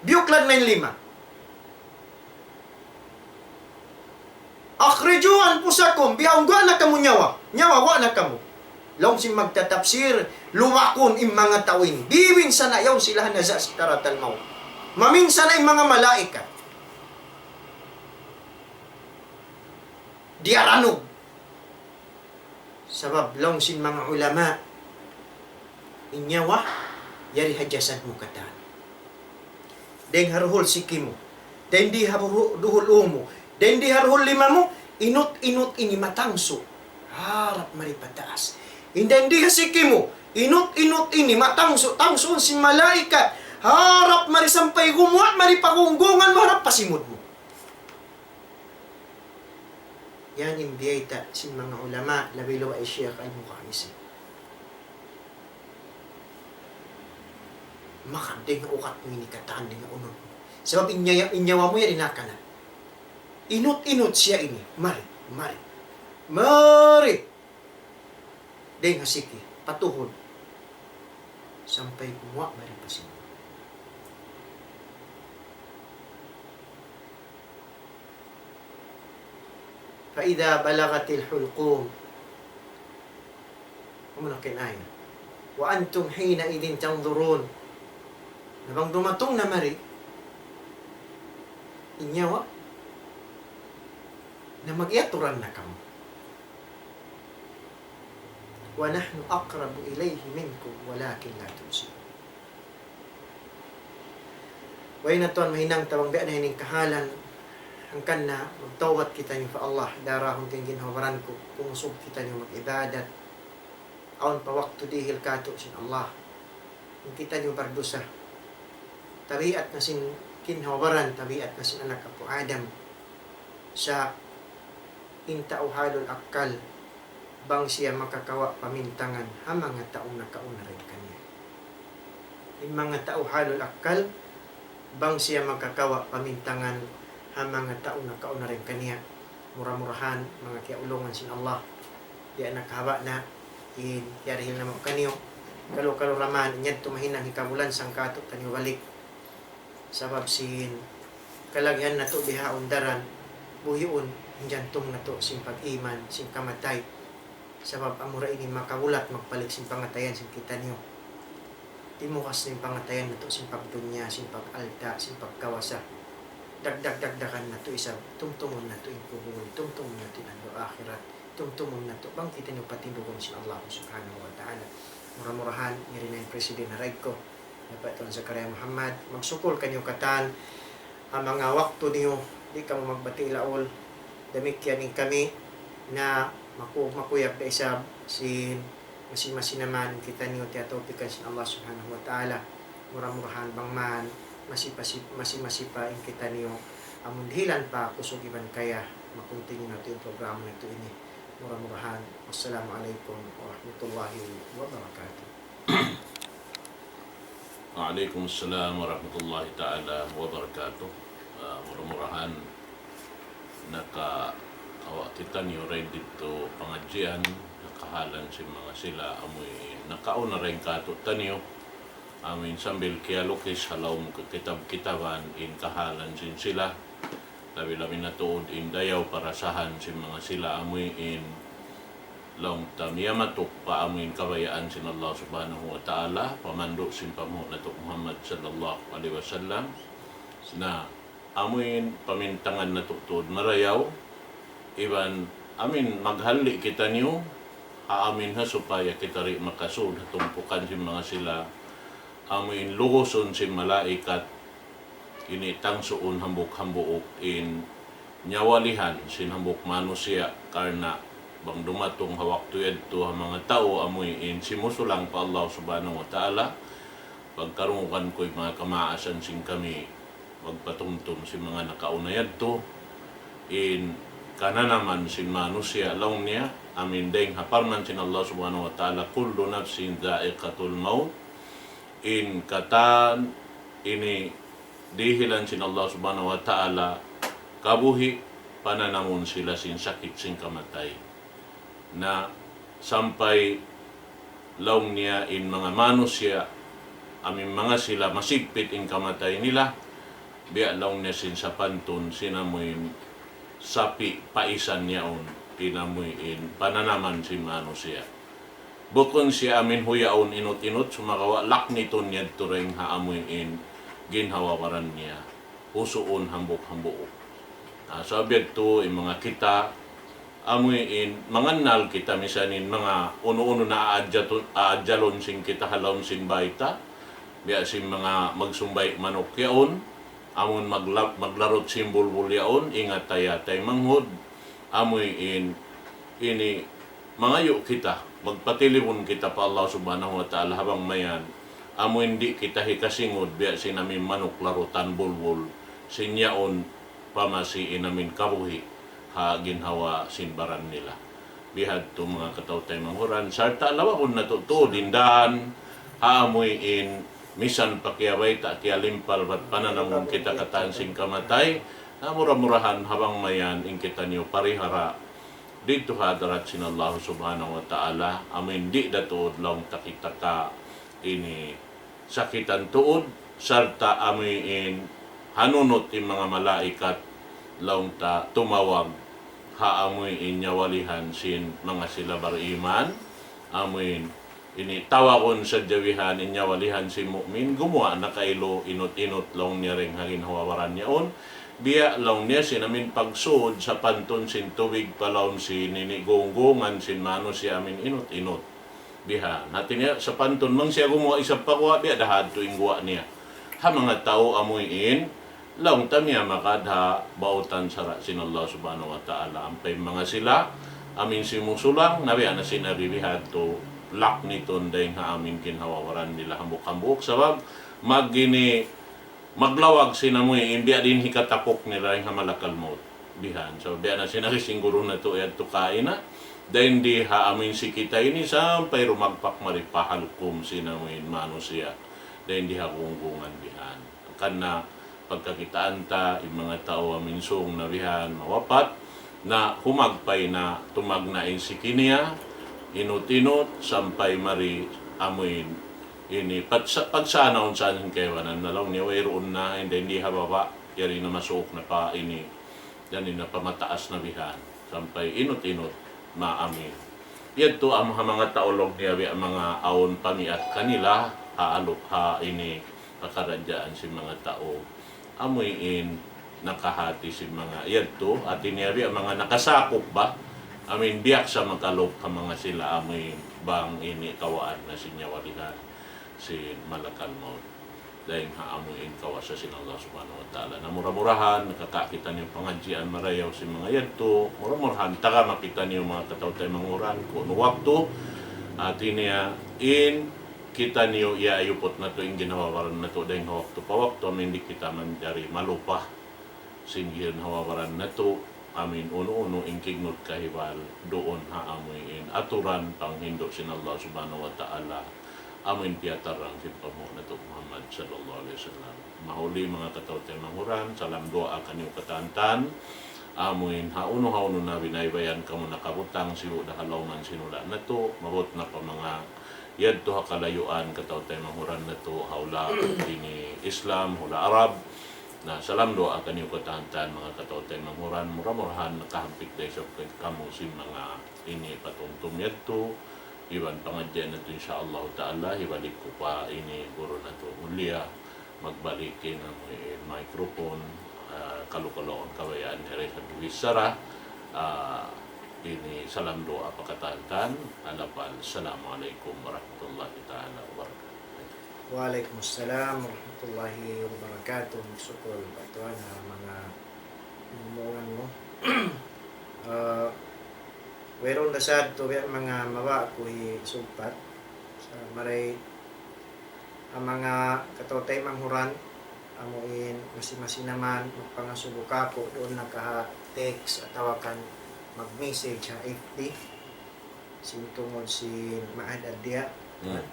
biyuklad na in lima. أخرجوا أنفسكم, bihaun guwa' na kamu nyawa, nyawa guwa' na kamu. Laung sin magtatapsir, luwakun in manga tau ini. Bibinsana' yaun sila ha naza' sakarat al-maut. Maminsana' in manga malaikat. Diyaranug. Sabab laung sin manga ulama, in nyawa, yari ha jasad mu katan. Dayng ha duhul siki mu, dayng di ha duhu-, duhul ū mu, dayng di ha duhul lima mu, inut-inut ini matangsu'. Harap mari pataas. In dayng di ha siki mu, inut-inut ini matangsu', tangsuun sin malaikat. Harap mari sampay gumuwa' mari pa gunggungan mu, harap pa simud mu. Yan in biyayta' sin manga ulama, labi-labi hi Sheikh Al-Muqawqisi. Maka dayng ha ukat mu ini katan, dayng ha unut mu. Sabab in nya-, in nyawa mu yari na kanan. Inut-inut siya ini. Mari, mari. Mari! Dayng ha siki, pa tuhud. Sampay gumuwa' mari pa sini. فإذا بلغت الحلقوم. Amu na in ayat. وأنتم حينئذ تنظرون. Na bang dumatung na mari in nyawa, na mag-iyaturan na kamu. ونحن أقرب إليه منكم ولكن لا تبصرون. Way na tuwan mahinang ta bang biya' na ini in kahalan, hangkan na magtawbat kitaniyu pa Allah, darahun ta in ginhawa-baran ku, kumusug kitaniyu mag-ibadat, awn pa waktu dihil katu' sin Allah, in kitaniyu bardusa. Tabiat na sin ginhawa-baran, tabiat na sin anak apu' Adam. Sa' in tau halul akkal, bang siya makakawa' pamintangan ha manga tau nakauna dayn kaniya. In manga tau halul akkal, bang siya makakawa' pamintangan ha manga tau nakauna dayn kaniya. Mura-murahan, manga kiyaulungan sin Allah, biya' na kahaba' na in kiyarihil namu' kaniyu. Kalu-kalu ra man, in yadtu mahinang hikabulansang katu' taniyu balik. Sabab sin kalagihan natu' bihaun daran, buhiun in jantung natu' sin pag-iman, sin kamatay. Sabab amura ini makabulat magbalik sin pangatayan sin kitaniyu. Timukas na in pangatayan natu' sin pagdunya, sin pag-alta', sin pagkawasa. Dagdag-dagdagan natu' isab, tumtumun natu' in kubul, tumtumun natu' in adlaw akhirat, tumtumun natu' bang kitaniyu patindugun sin Allah Subhanahu wa Ta'ala. Mura-murahan, yari na in President Harayko, Dapat Tuan Zakaria Muhammad, magsukul kaniyu katan, ha manga waktu niyu, di' kamu magbati' laul. Damikkiyan in kami na maku-, makuyag da isab sin masi-masi na man in kitaniyu tiyatawpikan sin Allah Subhanahu wa Ta'ala. Mura-murahan bang man masi-, masi-, masi-masi pa in kitaniyu amun dihilan pa kusug iban kaya, ma-continue natu' in programa natu' ini. Mura-murahan. Wassalamu alaykum warahmatullahi wabarakatuh. Waalaikumsalam warahmatullahi ta'ala wabarakatuh. Ah, mura-murahan nakakawa' kitaniyu dayn didtu pangadjian, ha kahalan sin manga sila amuin nakauna dayn kātu'niyu, amuin sambil kiyalukis ha lawm kitab-kitaban in kahalan sin sila. Labi-labi na tuud in dayaw parasahan sin manga sila amuin laung ta miyamatuk pa amuin kabayaan sin Allah Subhanahu wa Ta'ala, pamandu' sin panghu' natu' Muhammad sallallahu alayhi wasallam. Na amuin pamintangan natu' tuud marayaw, iban amuin maghalli' kitaniyu, ha amuin ha supaya kita di' makasud ha tumpukan sin manga sila, amuin lugusun sin malaikat, ini tangsuun hambuuk-hambuuk in nyawalihan sin hambuuk manusiya', karna' bang dumatung ha waktu yadtu ha manga tau amuin simusulang pa Allah Subhanahu wa Ta'ala, pagkarungugan ku in manga kamaasan sin kami, magpatumtum sin manga nakauna yadtu, in kananaman sin manusiya' laung niya, amuin dayng ha parman sin Allah Subhanahu wa Ta'ala, كل نفس ذائقة الموت, in katan ini dihilan sin Allah Subhanahu wa Ta'ala kabuhi', pananamun sila sin sakit sin kamatay. Na sampay laung niya in manga manusiya', amuin manga sila masigpit in kamatay nila, biya' laung niya sin sapantun, sin amuin sapi' paisan yaun, in amuin pananaman sin manusiya'. Bukun siya amuin huyaun inut-inut, sumagawa' laknitun yadtu dayng ha amuin ginhawa-baran niya, husuun hambuuk-hambuuk. Na, sabab yadtu in manga kita, amuin mangannal kita misan in manga unu-unu na aadjatu-, aadjalun sin kita ha lawm sin bayta', biya' sin manga magsumbay' manuk yaun, amun magla-, maglarut sin bulbul yaun, ingat ta ya taymanghud, amuin ini mangayu' kita, magpatilibun kita pa Allah Subhanahu wa Ta'ala ha bang mayan, amuin di' kita hikasingud biya' sin amuin manuk larutan bulbul, sin yaun pa masi in amuin kabuhi' ha ginhawa sin baran nila. Bihadtu manga kataw-taymanghuran, sarta' lawagun natu' tuud in dan, ha amuin misan pa kiyabayta', kiyalimpal, bat pananamun kita katan sin kamatay, na mura-murahan ha bang mayan in kitaniyu parihara didtu ha hadarat sin Allah Subhanahu wa Ta'ala, amuin di' da tuud laung ta kita ka ini sakitan tuud, sarta' amuin hanunut in manga malaikat laung ta tumawag ha amuin nyawalihan sin manga sila bariman, amuin ini tawagun sadja bihan in nyawalihan sin mu'min, gumuwa' na kailu inut-inut laung niya dayng ha ginhawa-baran yaun, biya' laung niya sin amuin pagsud sapantun sin tubig pa lawm sin ini gunggungan sin manusiya' amuin inut-inut. Bihan. Hati niya, sapantun bang siya gumuwa' isab pa guwa', biya' da hadtu in guwa' niya. Ha manga tau amuin, laung ta miyamagad ha bautan sara' sin Allah Subhanahu wa Ta'ala. Ampa in manga sila, amuin simusulang, na biya' na sin Nabi bihadtu, laknitun dayng ha amuin ginhawa-baran nila hambuuk-hambuuk. Sabab, mag ini, maglawag sin amuin, biya' diin hikatapuk nila in ha malakal maut. Bihan. So, biya' na sin agi sin guru natu' yadtu kaina. Dayn di ha amuin si kita ini sampay rumagpak mari pa halkum sin amuin manusiya'. Dayn di ha gunggungan bihan. Karna' pagkakitaan ta, in manga tau amuin sung na bihan, mawapat, na humagpay na tumagna' in siki niya, inut-inut, sampay mari amuin ini, pagsa-, pagsanaun-sanaun kaibanan na laung niya wayruun na, and then di ha baba', yari na masuuk na pa ini, yan na pa mataas na bihan, sampay inut-inut, maamin. Yadtu am ha manga tau laung niya biya' manga awn pamiat kanila, ha aluk ha ini, pakaradjaan sin manga tau. Amuin nakahati sin manga yadtu, hati niya biya' manga nakasakup ba, amuin biya' sa makalup ha manga sila, amuin bang ini kawaan na sin nyawa dihan sin malakal maut. Dayn ha amuin kawasa sin Allah Subhanahu wa Ta'ala. Na mura-murahan, nakakakita niyu pangadjian marayaw sin manga yadtu, mura-murahan, taga makita niyu manga kataw-taymanghuran, kunu' waktu, hati niya in kita niyu iyayuput natu' in ginhawa-baran natu' dayn ha waktu pa waktu, amuin di' kita manjari malupa sin ginhawa-baran natu', amuin unu-unu in kignut kahibal duun ha amuin aturan panghindu' sin Allah Subhanahu wa Ta'ala, amuin piyatarrang sin panghu' natu' Muhammad sallallahu alayhi wasallam. Mahuli manga kataw-taymanghuran, salam duwaa kaniyu katantan, amuin ha unu-unu na binaybayan kamu nakabutang sibu' da ha lawman sin hula' natu', maabut na pa manga yadtu ha kalayuan kataw-taymanghuran natu', ha hula' ini Islam, hula' Arab. Na, salam duwaa kaniyu katantan manga kataw-taymanghuran, mura-murahan nakahampit da isab kamu sin manga ini patumtum yadtu, iban pangadjian natu', insya Allah Ta'ala, hibalik ku pa ini guru natu' mulia, magbalik in amuin microphone, ah, kalu-kalu in kabayaan niya ri ha bichara, ah, ini salam duwaa pa katantan, alapal, Assalamu alaykum warahmatullahi ta'ala wabarakatuh. Wa alaykum assalam warahmatullahi wabarakatuh. Magsukul pa Tuhan ha manga imumungan mu. Ah, wayruun da sa yadtu biya' manga mabaya' ku hisugpat. Sa' mari ha manga kataw-taymanghuran, amuin masi-masi na man magpangasubu kāku' duun na ka ha text atawa kan mag-message ha F B sin tungud sin Ma'had Ad-Diya. Hmm.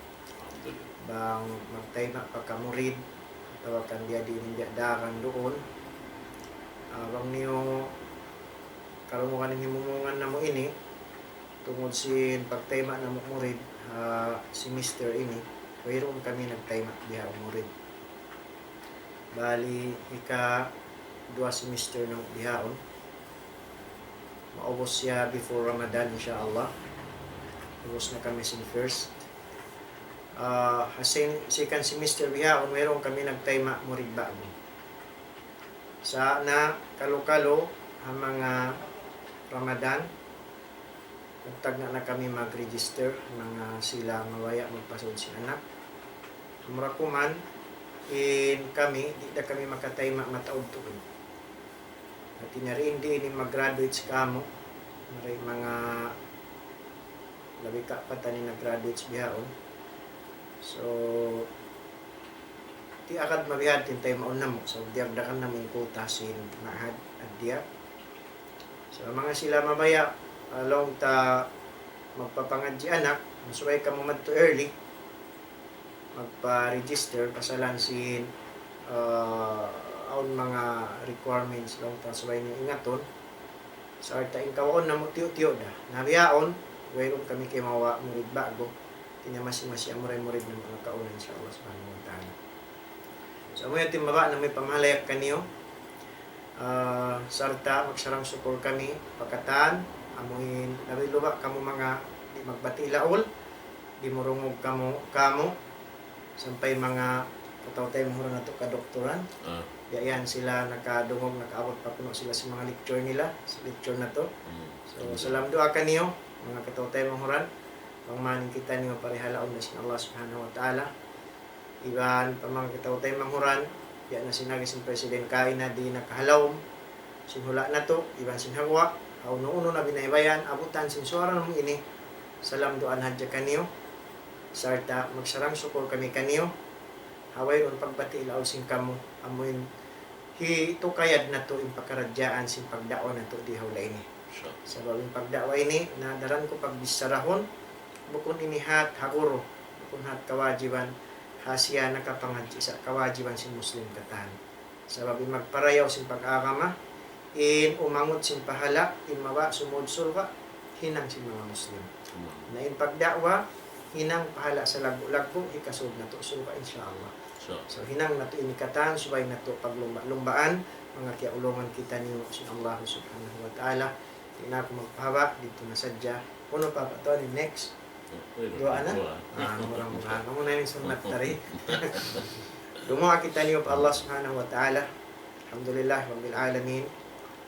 Bang magtayma' pa ka murid atawa kan biya' diin in biya' daran duun. Ah, bang niyu karungugan in himumungan namu' ini, tungud sin pagtayma' namu' murid ha semester ini, wayruun kami nagtayma' bihaun murid. Bali, hika duwa semester namu' bihaun. Maubus siya before Ramadan, insya Allah. Ubus na kami sin first. Ah, ha sin-, second semester bihaun, wayruun kami nagtayma' murid ba'gu. Sa' na kalu-kalu ha manga Ramadan, nagtagna' na kami mag-register, manga sila mabaya' magpasud sin anak. Amura kuman, in kami, di' da kami makatayma' mataud tuud. Hati niya ri in di' ini mag-graduates kāmu', mari manga labi kapatan in nag-graduates bihaun. So, di' agad mabihadtu in taymaun namu'. So, diyagdagan namu' in quota sin Ma'had Ad-Diya. So, manga sila mabaya', ah, laung ta magpapangadji' anak, subay kamu madtu early, magpa-register, pasalan sin, ah, awn manga requirements, laung ta subay niyu ingatun. Sarta' in kawaun namu' tiyu'-tiyu' da. Na bihaun, wayruun kami kimawa' murid ba'gu. Hati niya masi-masi amura in murid namu' nakauna, insya Allah subhanahu wa ta'ala. So, amu yan in mabaya' namu' ipamahalayak kaniyu. Ah, sarta' magsarang-sukul kami pa katan, amuin labi luba' kamu manga di' magbati' laul, dimurungug kamu, kamu, sampay manga kataw-taymanghuran natu' kadukturan. Ah. Biya' yan sila nakadungug, nakaabut pa kunu' sila sin manga lecture nila, sin lecture natu'. Hmm. So, salam duwaa kaniyu, manga kataw-taymanghuran. Bang man kitaniyu parihalaun na sin Allah Subhanahu wa Ta'ala. Iban pa manga kitaw-taymanghuran, biya' na sin agi sin President kaina di' na kahalaum sin hula' natu', iban sin hawa, ha unu-unu na binaybayan, abutan sin suwara namu' ini, salam duwaa na hadja kaniyu, sarta' magsarang-sukul kami kaniyu, ha wayruun pagbati' laung sin kamu, amuin hitukayad natu' in pakaradjaan sin pagda'wa natu' di ha hula' ini. Sure. Sabab in pagda'wa ini, na daran ku pagbichara hun, bukun ini hat ha guru, bukun hat kawajiban, ha siya nakapangadji' sa' kawajiban sin Muslim katan. Sabab in magparayaw sin pag-agama, in umangut sin pahala', in mawa' sumud surga', hinang sin manga Muslim. Amin. Na in pagda'wa, hinang pahala' salaggu'-laggu', hikasud natu' surga', insya Allah. Sure. So, hinang natu' ini katan, subay natu' paglumba'-lumbaan, manga kiyaulungan kitaniyu sin Allah Subhanahu wa Ta'ala. Di' na aku magpahaba', didtu na sadja. Unu pa, pa tuwan in next? Duwaa na? Duwaa. Ah, mura-mura. Kamu na in sunnat tari. Dumuwaa kitaniyu pa Allah Subhanahu wa Ta'ala. Alhamdulillah Rabbil Alamin.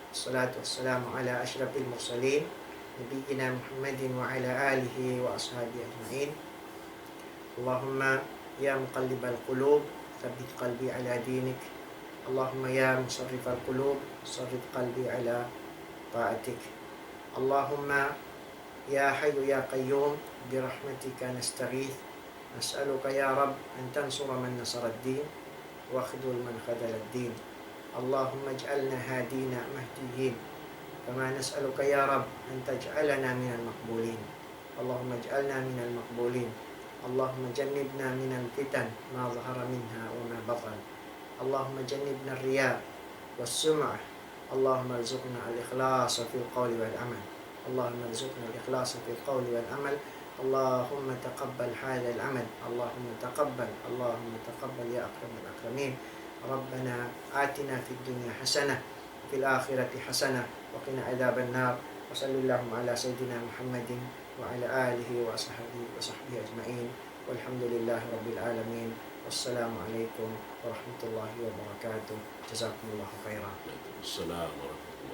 Wassalatu wassalamu ala ashrafil mursalin, nabiyyina Muhammadin wa ala alihi wa ashabihi ajma'in. اللهم يا مقلب القلوب ثبت قلبي على دينك. اللهم يا مصرف القلوب صرف قلبي على طاعتك. اللهم يا حي يا قيوم برحمتك نستغيث. نسألك يا رب أن تنصر من نصر الدين واخذل من خذل الدين. اللهم اجعلنا هادين مهديين. كما نسألك يا رب أن تجعلنا من المقبولين. اللهم اجعلنا من المقبولين. اللهم جنبنا من الفتن ما ظهر منها وما بطن. اللهم جنبنا الرياء والسمعة. اللهم ارزقنا الإخلاص في القول والعمل. اللهم ارزقنا الإخلاص في القول والعمل. اللهم تقبل هذا العمل. اللهم تقبل، اللهم تقبل يا أكرم الأكرمين. ربنا آتنا في الدنيا حسنة وفي الآخرة حسنة وقنا عذاب النار. وصل اللهم على سيدنا محمد وعلى آله وصحبه، وصحبه أجمعين. والحمد لله رب العالمين. والسلام عليكم ورحمة الله وبركاته. جزاكم الله خيرا. السلام ورحمة الله.